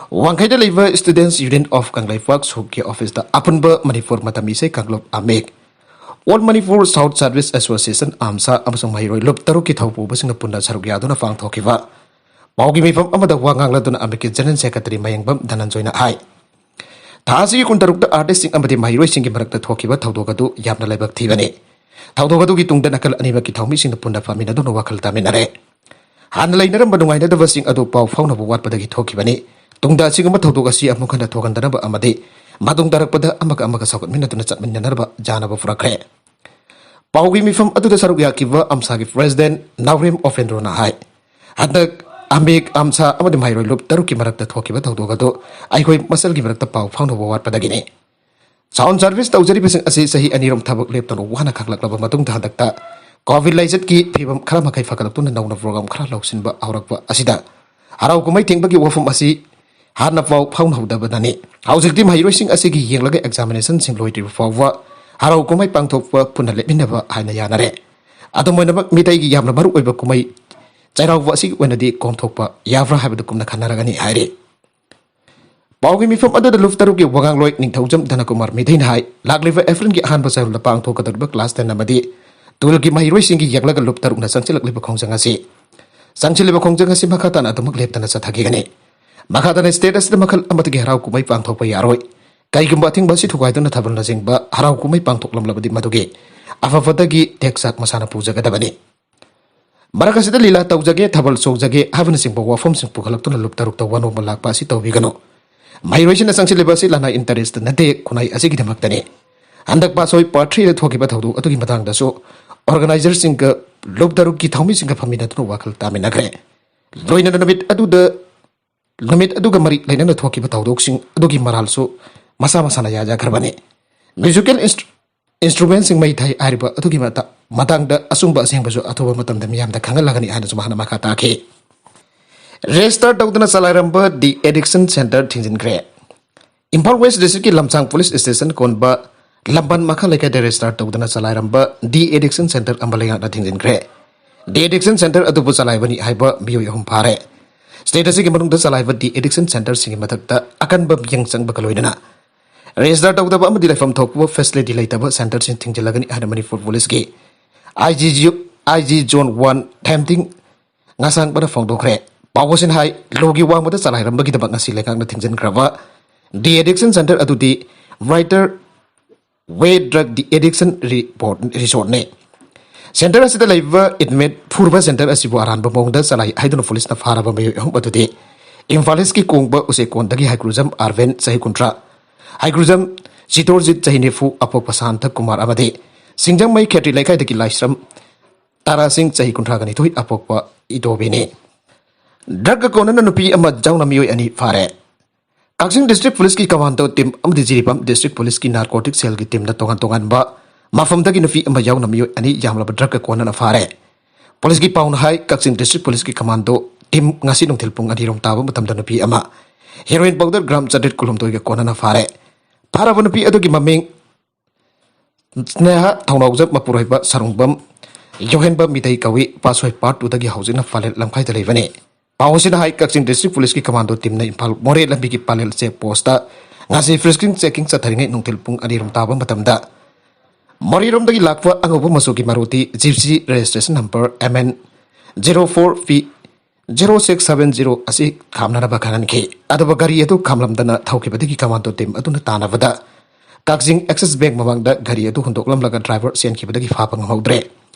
ꯋꯥꯡꯈꯩꯗ ꯂꯩꯕ Students Union of ꯀꯪꯂꯩꯄꯥꯛ ꯁꯨꯞꯀꯤ ꯑꯣꯐꯤꯁꯇ ꯑꯄꯨꯟꯕ ꯃꯅꯤꯄꯨꯔ ꯃꯇꯝ ꯏꯁꯩ ꯀꯥꯡꯂꯨꯞ ꯑꯃꯤꯛ, All Manipur South Service Association, ꯑꯥꯝꯁꯥ ꯑꯃꯁꯨꯡ ꯃꯍꯩꯔꯣꯏ ꯂꯨꯞ ꯇꯔꯨꯛꯀꯤ ꯊꯧꯄꯨꯕꯁꯤꯡꯅ ꯄꯨꯟꯅ ꯁꯔꯨꯛ ꯌꯥꯗꯨꯅ ꯄꯥꯡꯊꯣꯛꯈꯤꯕ ꯄꯥꯎꯒꯤ ꯃꯤꯐꯝ ꯑꯃꯗ ꯋꯥ ꯉꯥꯡꯂꯗꯨꯅ ꯑꯃꯤꯛꯀꯤ ꯖꯦꯅꯔꯦꯜ ꯁꯦꯀ꯭ꯔꯦꯇꯔꯤ ꯃꯌꯦꯡꯕꯝ ꯙꯅꯟꯖꯣꯏꯅ ꯍꯥꯏ, ꯊꯥ ꯑꯁꯤꯒꯤ ꯀꯨꯟꯇꯔꯨꯛꯇ ꯑꯥꯔꯇꯤꯁꯁꯤꯡ ꯑꯃꯗꯤ ꯃꯍꯩꯔꯣꯏꯁꯤꯡꯒꯤ ꯃꯔꯛꯇ ꯊꯣꯛꯈꯤꯕ ꯊꯧꯗꯣꯛ ꯑꯗꯨ ꯌꯥꯝꯅ ꯂꯥꯏꯕꯛ ꯊꯤꯕꯅꯤ꯫ ꯊꯧꯗꯣꯛ ꯑꯗꯨꯒꯤ ꯇꯨꯡꯗ ꯅꯥꯀꯜ ꯑꯅꯤꯃꯛꯀꯤ ꯊꯧꯃꯤꯁꯤꯡꯅ ꯄꯨꯟꯅ ꯐꯝꯃꯤꯟꯅꯗꯨꯅ ꯋꯥꯈꯜ ꯇꯥꯃꯤꯟꯅꯔꯦ꯫ ꯍꯥꯟꯅ ꯂꯩꯅꯔꯝꯕ ꯅꯨꯡꯉꯥꯏꯅꯗꯕꯁꯤꯡ ꯑꯗꯨ ꯄꯥꯎ ꯐꯥꯎꯅꯕ ꯋꯥꯠꯄꯗꯒꯤ ꯊꯣꯛꯈꯤꯕꯅꯤ꯫ ꯇꯨꯡꯗ ꯑꯁꯤꯒꯨꯝꯕ ꯊꯧꯗꯣꯛ ꯑꯁꯤ ꯑꯃꯨꯛ ꯍꯟꯅ ꯊꯣꯛꯍꯟꯗꯅꯕ ꯑꯃꯗꯤ ꯃꯇꯨꯡ ꯇꯥꯔꯛꯄꯗ ꯑꯃꯒ ꯑꯃꯒ ꯁꯧꯒꯠꯃꯤꯟꯅꯗꯨꯅ ꯆꯠꯃꯤꯟꯅꯅꯕ ꯌꯥꯅꯕ ꯄꯨꯔꯛꯈ꯭ꯔꯦ꯫ ꯄꯥꯎꯒꯤ ꯃꯤꯐꯝ ꯑꯗꯨꯗ ꯁꯔꯨꯛ ꯌꯥꯈꯤꯕ ꯑꯝꯁꯥꯒꯤ ꯄ꯭ꯔꯦꯁꯤꯗꯦꯟꯠ ꯅꯥꯎꯔꯦꯝ ꯑꯣꯄꯦꯟꯗ꯭ꯔꯣꯅ ꯍꯥꯏ, ꯍꯟꯗꯛ ꯑꯃꯤꯛ, ꯑꯝꯁꯥ ꯑꯃꯗꯤ ꯃꯍꯩꯔꯣꯏ ꯂꯨꯞ ꯇꯔꯨꯛꯀꯤ ꯃꯔꯛꯇ ꯊꯣꯛꯈꯤꯕ ꯊꯧꯗꯣꯛ ꯑꯗꯨ ꯑꯩꯈꯣꯏ ꯃꯁꯦꯜꯒꯤ ꯃꯔꯛꯇ ꯄꯥꯎ ꯐꯥꯎꯅꯕ ꯋꯥꯠꯄꯗꯒꯤꯅꯤ꯫ ꯁꯥꯎꯟ ꯁꯔꯚꯤꯁ ꯇꯧꯖꯔꯤꯕꯁꯤꯡ ꯑꯁꯤ ꯆꯍꯤ ꯑꯅꯤꯔꯣꯝ ꯊꯕꯛ ꯂꯦꯞꯇꯅ ꯋꯥꯅ ꯈꯥꯡꯂꯛꯂꯕ ꯃꯇꯨꯡꯗ ꯍꯟꯗꯛꯇ ꯀꯣꯚꯤꯗ ꯂꯥꯏꯆꯠꯀꯤ ꯐꯤꯕꯝ ꯈꯔ ꯃꯈꯩ ꯐꯒꯠꯂꯛꯇꯨꯅ ꯅꯧꯅ ꯄ꯭ꯔꯣꯒ꯭ꯔꯥꯝ ꯈꯔ ꯂꯧꯁꯤꯟꯕ ꯍꯧꯔꯛꯄ ꯑꯁꯤꯗ ꯍꯔꯥꯎ ꯀꯨꯝꯍꯩ ꯊꯤꯡꯕꯒꯤ ꯋꯥꯐꯝ ꯑꯁꯤ ꯍꯥꯟꯅ ꯄꯥꯎ ꯐꯥꯎꯅꯍꯧꯗꯕꯅꯅꯤ꯫ ꯍꯧꯖꯤꯛꯇꯤ ꯃꯍꯩꯔꯣꯏꯁꯤꯡ ꯑꯁꯤꯒꯤ ꯌꯦꯡꯂꯒ ꯑꯦꯛꯖꯥꯃꯤꯅꯦꯁꯟꯁꯤꯡ ꯂꯣꯏꯗ꯭ꯔꯤꯕ ꯐꯥꯎꯕ ꯍꯔꯥꯎ ꯀꯨꯝꯍꯩ ꯄꯥꯡꯊꯣꯛꯄ ꯄꯨꯟꯅ ꯂꯦꯞꯃꯤꯟꯅꯕ ꯍꯥꯏꯅ ꯌꯥꯅꯔꯦ꯫ ꯑꯗꯨꯝ ꯑꯣꯏꯅꯃꯛ, ꯃꯤꯇꯩꯒꯤ ꯌꯥꯝꯅ ꯃꯔꯨ ꯑꯣꯏꯕ ꯀꯨꯝꯍꯩ ꯆꯩꯔꯥꯎꯕ ꯑꯁꯤꯒꯤ ꯑꯣꯏꯅꯗꯤ ꯀꯣꯝꯊꯣꯛꯄ ꯌꯥꯕ꯭ꯔꯥ ꯍꯥꯏꯕꯗꯨ ꯀꯨꯞꯅ ꯈꯟꯅꯔꯒꯅꯤ ꯍꯥꯏꯔꯤ꯫ ꯄꯥꯎꯒꯤ ꯃꯤꯐꯝ ꯑꯗꯨꯗ ꯂꯨꯞ ꯇꯔꯨꯛꯀꯤ ꯋꯥꯉꯥꯡꯂꯣꯏ ꯅꯤꯡꯊꯧꯖꯝ ꯙꯅꯀꯨꯃꯥꯔ ꯃꯤꯙꯩꯅ ꯍꯥꯏ, ꯂꯥꯛꯂꯤꯕ ꯑꯦꯄ꯭ꯔꯤꯜꯒꯤ ꯑꯍꯥꯟꯕ ꯆꯌꯣꯜꯗ ꯄꯥꯡꯊꯣꯛꯀꯗꯧꯔꯤꯕ ꯀ꯭ꯂꯥꯁ ꯇꯦꯟ ꯑꯃꯗꯤ ꯇꯨꯋꯦꯜꯐꯀꯤ ꯃꯍꯩꯔꯣꯏꯁꯤꯡꯒꯤ ꯌꯦꯡꯂꯒ ꯂꯨꯞ ꯇꯔꯨꯛꯅ ꯆꯪꯁꯤꯜꯂꯛꯂꯤꯕ ꯈꯣꯡꯖꯪ ꯑꯁꯤ, ꯆꯪꯁꯤꯜꯂꯤꯕ ꯈꯣꯡꯖꯪ ꯑꯁꯤ ꯃꯈꯥ ꯇꯥꯅ ꯑꯗꯨꯃꯛ ꯂꯦꯞꯇꯅ ꯆꯠꯊꯈꯤꯒꯅꯤ꯫ ꯃꯈꯥ ꯇꯥꯅ ꯁ꯭ꯇꯦꯠ ꯑꯁꯤꯗ ꯃꯈꯜ ꯑꯃꯠꯇꯒꯤ ꯍꯔꯥꯎ ꯀꯨꯝꯍꯩ ꯄꯥꯡꯊꯣꯛꯄ ꯌꯥꯔꯣꯏ꯫ ꯀꯔꯤꯒꯨꯝꯕ ꯑꯊꯤꯡꯕ ꯑꯁꯤ ꯊꯨꯒꯥꯏꯗꯨꯅ ꯊꯥꯕꯜꯅꯆꯤꯡꯕ ꯍꯔꯥꯎ ꯀꯨꯝꯍꯩ ꯄꯥꯡꯊꯣꯛꯂꯝꯂꯕꯗꯤ ꯃꯗꯨꯒꯤ ꯑꯐꯕꯗꯒꯤ ꯇꯦꯛꯆꯥꯛ ꯃꯁꯥꯅ ꯄꯨꯖꯒꯗꯕꯅꯤ꯫ ꯃꯔꯛ ꯑꯁꯤꯗ ꯂꯤꯂꯥ ꯇꯧꯖꯒꯦ, ꯊꯥꯕꯜ ꯆꯣꯡꯖꯒꯦ ꯍꯥꯏꯕꯅꯆꯤꯡꯕ ꯋꯥꯐꯝꯁꯤꯡ ꯄꯨꯈꯠꯂꯛꯇꯨꯅ ꯂꯨꯞ ꯇꯔꯨꯛꯇ ꯋꯥꯅꯣꯝꯕ ꯂꯥꯛꯄ ꯑꯁꯤ ꯇꯧꯕꯤꯒꯅꯨ꯫ ꯃꯍꯩꯔꯣꯏꯁꯤꯡꯅ ꯆꯪꯁꯤꯜꯂꯤꯕ ꯑꯁꯤ ꯂꯅꯥꯏ ꯏꯟꯇꯔꯦꯁꯇ ꯅꯠꯇꯦ, ꯈꯨꯟꯅꯥꯏ ꯑꯁꯤꯒꯤꯗꯃꯛꯇꯅꯤ꯫ ꯍꯟꯗꯛ ꯄꯥꯁ ꯑꯣꯏ ꯄꯥꯔꯠ ꯊ꯭ꯔꯤꯗ ꯊꯣꯛꯈꯤꯕ ꯊꯧꯗꯣꯛ ꯑꯗꯨꯒꯤ ꯃꯇꯥꯡꯗꯁꯨ ꯑꯣꯔꯒꯅꯥꯏꯖꯔꯁꯤꯡꯒ ꯂꯨꯞ ꯇꯔꯨꯛꯀꯤ ꯊꯧꯃꯤꯁꯤꯡꯒ ꯐꯝꯃꯤꯟꯅꯗꯨꯅ ꯋꯥꯈꯜ ꯇꯥꯃꯤꯟꯅꯈ꯭ꯔꯦ꯫ ꯂꯣꯏꯅꯅ ꯅꯨꯃꯤꯠ ꯑꯗꯨꯗ, ꯅꯨꯃꯤꯠ ꯑꯗꯨꯒ ꯃꯔꯤ ꯂꯩꯅꯅ ꯊꯣꯛꯈꯤꯕ ꯊꯧꯗꯣꯛꯁꯤꯡ ꯑꯗꯨꯒꯤ ꯃꯔꯥꯜꯁꯨ ꯃꯁꯥ ꯃꯁꯥꯅ ꯌꯥꯖꯈ꯭ꯔꯕꯅꯤ꯫ ꯃ꯭ꯌꯨꯖꯤꯀꯦꯜ ꯏꯟꯁꯇ꯭ꯔꯨ-, ꯏꯟꯁꯇ꯭ꯔꯨꯃꯦꯟꯁꯤꯡ ꯃꯩ ꯊꯥꯏ ꯍꯥꯏꯔꯤꯕ ꯑꯗꯨꯒꯤ ꯃꯇꯥ-, ꯃꯇꯥꯡꯗ ꯑꯆꯨꯝꯕ ꯑꯁꯦꯡꯕꯁꯨ ꯑꯊꯨꯕ ꯃꯇꯝꯗ ꯃꯤꯌꯥꯝꯗ ꯈꯪꯍꯜꯂꯒꯅꯤ ꯍꯥꯏꯅꯁꯨ ꯃꯍꯥꯛꯅ ꯃꯈꯥ ꯇꯥꯈꯤ꯫ ꯔꯦꯖꯤꯁꯇꯔ ꯇꯧꯗꯅ ꯆꯂꯥꯏꯔꯝꯕ ꯗꯤ ꯑꯦꯗꯤꯛꯁꯟ ꯁꯦꯟꯇꯔ ꯊꯤꯡꯖꯤꯟꯈ꯭ꯔꯦ꯫ ꯏꯝꯐꯥꯜ ꯋꯦꯁ ꯗꯤꯁꯇ꯭ꯔꯤꯛꯀꯤ ꯂꯝꯁꯥꯡ ꯄꯨꯂꯤꯁ ꯁ꯭ꯇꯦꯁꯟ ꯀꯣꯟꯕ ꯂꯝꯕꯟ ꯃꯈꯥ ꯂꯩꯀꯥꯏꯗ ꯔꯦꯖꯤꯁꯇꯔ ꯇꯧꯗꯅ ꯆꯂꯥꯏꯔꯝꯕ ꯗꯤ ꯑꯦꯗꯤꯛꯁꯟ ꯁꯦꯟꯇꯔ ꯑꯃ ꯂꯩꯉꯥꯛꯅ ꯊꯤꯡꯖꯤꯟꯈ꯭ꯔꯦ꯫ ꯗꯤ ꯑꯦꯗꯤꯛꯁꯟ ꯁꯦꯟꯇꯔ ꯑꯗꯨꯕꯨ ꯆꯂꯥꯏꯕꯅꯤ ꯍꯥꯏꯕ ꯃꯤꯑꯣꯏ ꯑꯍꯨꯝ ꯐꯥꯔꯦ꯫ ꯁ꯭ꯇꯦꯠ ꯑꯁꯤꯒꯤ ꯃꯅꯨꯡꯗ ꯆꯂꯥꯏꯕ ꯗꯤ ꯑꯦꯗꯤꯛꯁꯟ ꯁꯦꯟꯇꯔꯁꯤꯡꯒꯤ ꯃꯊꯛꯇ ꯑꯀꯟꯕ ꯃꯤꯠꯌꯦꯡ ꯆꯪꯕꯒ ꯂꯣꯏꯅꯅ ꯔꯦꯖꯤꯁꯇꯔ ꯇꯧꯗꯕ ꯑꯃꯗꯤ ꯂꯩꯐꯝ ꯊꯣꯛꯄ ꯐꯦꯁꯤꯂꯤꯇꯤ ꯂꯩꯇꯕ ꯁꯦꯟꯇꯔꯁꯤꯡ ꯊꯤꯡꯖꯤꯜꯂꯒꯅꯤ ꯍꯥꯏꯅ ꯃꯅꯤꯄꯨꯔ ꯄꯨꯂꯤꯁꯀꯤ ꯑꯥꯏ ꯖꯤ ꯖꯤ, ꯑꯥꯏ ꯖꯤ ꯖꯣꯟ ꯋꯥꯟ ꯊꯦꯝꯇꯤꯡ ꯉꯥꯁꯥꯡꯕꯅ ꯐꯣꯡꯗꯣꯛꯈ꯭ꯔꯦ꯫ ꯄꯥꯎ ꯑꯁꯤꯅ ꯍꯥꯏ, ꯂꯣꯒꯤ ꯋꯥꯡꯃꯗ ꯆꯂꯥꯏꯔꯝꯕꯒꯤꯗꯃꯛ ꯉꯁꯤ ꯂꯩꯉꯥꯛꯅ ꯊꯤꯡꯖꯤꯟꯈ꯭ꯔꯕ ꯗꯤ ꯑꯦꯗꯤꯛꯁꯟ ꯁꯦꯟꯇꯔ ꯑꯗꯨꯗꯤ ꯕ꯭ꯔꯥꯏꯇꯔ ꯋꯦ ꯗ꯭ꯔꯒ ꯗꯤ ꯑꯦꯗꯤꯛꯁꯟ ꯔꯤꯄꯣꯔꯠ ꯔꯤꯁꯣꯔꯠꯅꯤ꯫ ꯁꯦꯟꯇꯔ ꯑꯁꯤꯗ ꯂꯩꯕ ꯏꯟꯃꯦꯠ ꯐꯨꯔꯕ ꯁꯦꯟꯇꯔ ꯑꯁꯤꯕꯨ ꯑꯔꯥꯟꯕ ꯃꯑꯣꯡꯗ ꯆꯂꯥꯏ ꯍꯥꯏꯗꯨꯅ ꯄꯨꯂꯤꯁꯅ ꯐꯥꯔꯕ ꯃꯤꯑꯣꯏ ꯑꯍꯨꯝ ꯑꯗꯨꯗꯤ ꯏꯝꯐꯥꯜ ꯏꯁꯀꯤ ꯀꯣꯡꯕ ꯎꯆꯦꯛꯀꯣꯟꯗꯒꯤ ꯍꯩꯀ꯭ꯔꯨꯖꯝ ꯑꯥꯔꯕꯦꯟ, ꯆꯍꯤ ꯀꯨꯟꯊ꯭ꯔꯥ, ꯍꯩꯀ꯭ꯔꯨꯖꯝ ꯆꯤꯇꯣꯔꯖꯤꯠ, ꯆꯍꯤ ꯅꯤꯐꯨ, ꯑꯄꯣꯛꯄ ꯁꯥꯟꯇ ꯀꯨꯃꯥꯔ ꯑꯃꯗꯤ ꯁꯤꯡꯖꯃꯩ ꯈꯦꯇ꯭ꯔꯤ ꯂꯩꯀꯥꯏꯗꯒꯤ ꯂꯥꯏꯁ꯭ꯔꯝ ꯇꯥꯔꯥ ꯁꯤꯡ, ꯆꯍꯤ ꯀꯨꯟꯊ꯭ꯔꯥꯒ ꯅꯤꯊꯣꯏ, ꯑꯄꯣꯛꯄ ꯏꯇꯣꯕꯤꯅꯤ꯫ ꯗ꯭ꯔꯒꯀ ꯀꯣꯟꯅꯅ ꯅꯨꯄꯤ ꯑꯃ ꯌꯥꯎꯅ ꯃꯤꯑꯣꯏ ꯑꯅꯤ ꯐꯥꯔꯦ꯫ ꯀꯛꯆꯤꯡ ꯗꯤꯁꯇ꯭ꯔꯤꯛ ꯄꯨꯂꯤꯁꯀꯤ ꯀꯃꯥꯟꯗꯣ ꯇꯤꯝ ꯑꯃꯗꯤ ꯖꯤꯔꯤꯕꯥꯝ ꯗꯤꯁꯇ꯭ꯔꯤꯛ ꯄꯨꯂꯤꯁꯀꯤ ꯅꯥꯔꯀꯣꯇꯤꯛ ꯁꯦꯜꯒꯤ ꯇꯤꯝꯅ ꯇꯣꯉꯥꯟ ꯇꯣꯉꯥꯟꯕ ꯃꯐꯝꯗꯒꯤ ꯅꯨꯄꯤ ꯑꯃ ꯌꯥꯎꯅ ꯃꯤꯑꯣꯏ ꯑꯅꯤ ꯌꯥꯝꯂꯕ ꯗ꯭ꯔꯒꯀ ꯀꯣꯟꯅꯅ ꯐꯥꯔꯦ꯫ ꯄꯨꯂꯤꯁꯀꯤ ꯄꯥꯎꯅ ꯍꯥꯏ, ꯀꯛꯆꯤꯡ ꯗꯤꯁꯇ꯭ꯔꯤꯛ ꯄꯨꯂꯤꯁꯀꯤ ꯀꯃꯥꯟꯗꯣ ꯇꯤꯝ ꯉꯁꯤ ꯅꯨꯡꯊꯤꯜ ꯄꯨꯡ ꯑꯅꯤꯔꯣꯝ ꯇꯥꯕ ꯃꯇꯝꯗ ꯅꯨꯄꯤ ꯑꯃ ꯍꯦꯔꯣꯏꯟ ꯄꯥꯎꯗꯔ ꯒ꯭ꯔꯥꯝ ꯆꯥꯇ꯭ꯔꯦꯠ ꯀꯨꯟꯍꯨꯝꯗꯣꯏꯒ ꯀꯣꯟꯅꯅ ꯐꯥꯔꯦ꯫ ꯐꯥꯔꯕ ꯅꯨꯄꯤ ꯑꯗꯨꯒꯤ ꯃꯃꯤꯡ ꯁ꯭ꯅꯦꯍꯥ ꯊꯧꯅꯥꯎꯖꯝ, ꯃꯄꯨꯔꯣꯏꯕ ꯁꯔꯨꯡꯕꯝ ꯌꯧꯍꯦꯟꯕ ꯃꯤꯇꯩ ꯀꯧꯏ꯫ ꯄꯥꯠꯁꯣꯏ ꯄꯥꯔꯠ ꯇꯨꯗꯒꯤ ꯍꯧꯖꯤꯛꯅ ꯄꯥꯂꯦꯜ ꯂꯝꯈꯥꯏꯗ ꯂꯩꯕꯅꯤ꯫ ꯄꯥꯎ ꯑꯁꯤꯅ ꯍꯥꯏ, ꯀꯛꯆꯤꯡ ꯗꯤꯁꯇ꯭ꯔꯤꯛ ꯄꯨꯂꯤꯁꯀꯤ ꯀꯃꯥꯟꯗꯣ ꯇꯤꯝꯅ ꯏꯝꯐꯥꯜ ꯃꯣꯔꯦ ꯂꯝꯕꯤꯒꯤ ꯄꯥꯂꯦꯜ ꯆꯦꯛ ꯄꯣꯁꯇ ꯉꯁꯤ ꯐ꯭ꯔꯤꯁꯀꯤꯡ ꯆꯦꯀꯤꯡ ꯆꯠꯊꯔꯤꯉꯩ ꯅꯨꯡꯊꯤꯜ ꯄꯨꯡ ꯑꯅꯤꯔꯣꯝ ꯇꯥꯕ ꯃꯇꯝꯗ ꯃꯣꯔꯦꯔꯣꯝꯗꯒꯤ ꯂꯥꯛꯄ ꯑꯉꯧꯕ ꯃꯆꯨꯒꯤ Maruti Gypsy registration number M N zero four P zero six seven zero ꯑꯁꯤ ꯈꯥꯝꯅꯅꯕ ꯈꯪꯍꯟꯈꯤ꯫ ꯑꯗꯨꯕꯨ ꯒꯥꯔꯤ ꯑꯗꯨ ꯈꯥꯝꯂꯝꯗꯅ ꯊꯧꯈꯤꯕꯗꯒꯤ ꯀꯃꯥꯟꯗꯣ ꯇꯤꯝ ꯑꯗꯨꯅ ꯇꯥꯟꯅꯕꯗ ꯀꯛꯆꯤꯡ ꯑꯦꯛꯁꯤꯁ ꯕꯦꯡꯛ ꯃꯃꯥꯡꯗ ꯒꯥꯔꯤ ꯑꯗꯨ ꯍꯨꯟꯗꯣꯛꯂꯝꯂꯒ ꯗ꯭ꯔꯥꯏꯚꯔ ꯆꯦꯟꯈꯤꯕꯗꯒꯤ ꯐꯥꯕ ꯉꯝꯍꯧꯗ꯭ꯔꯦ꯫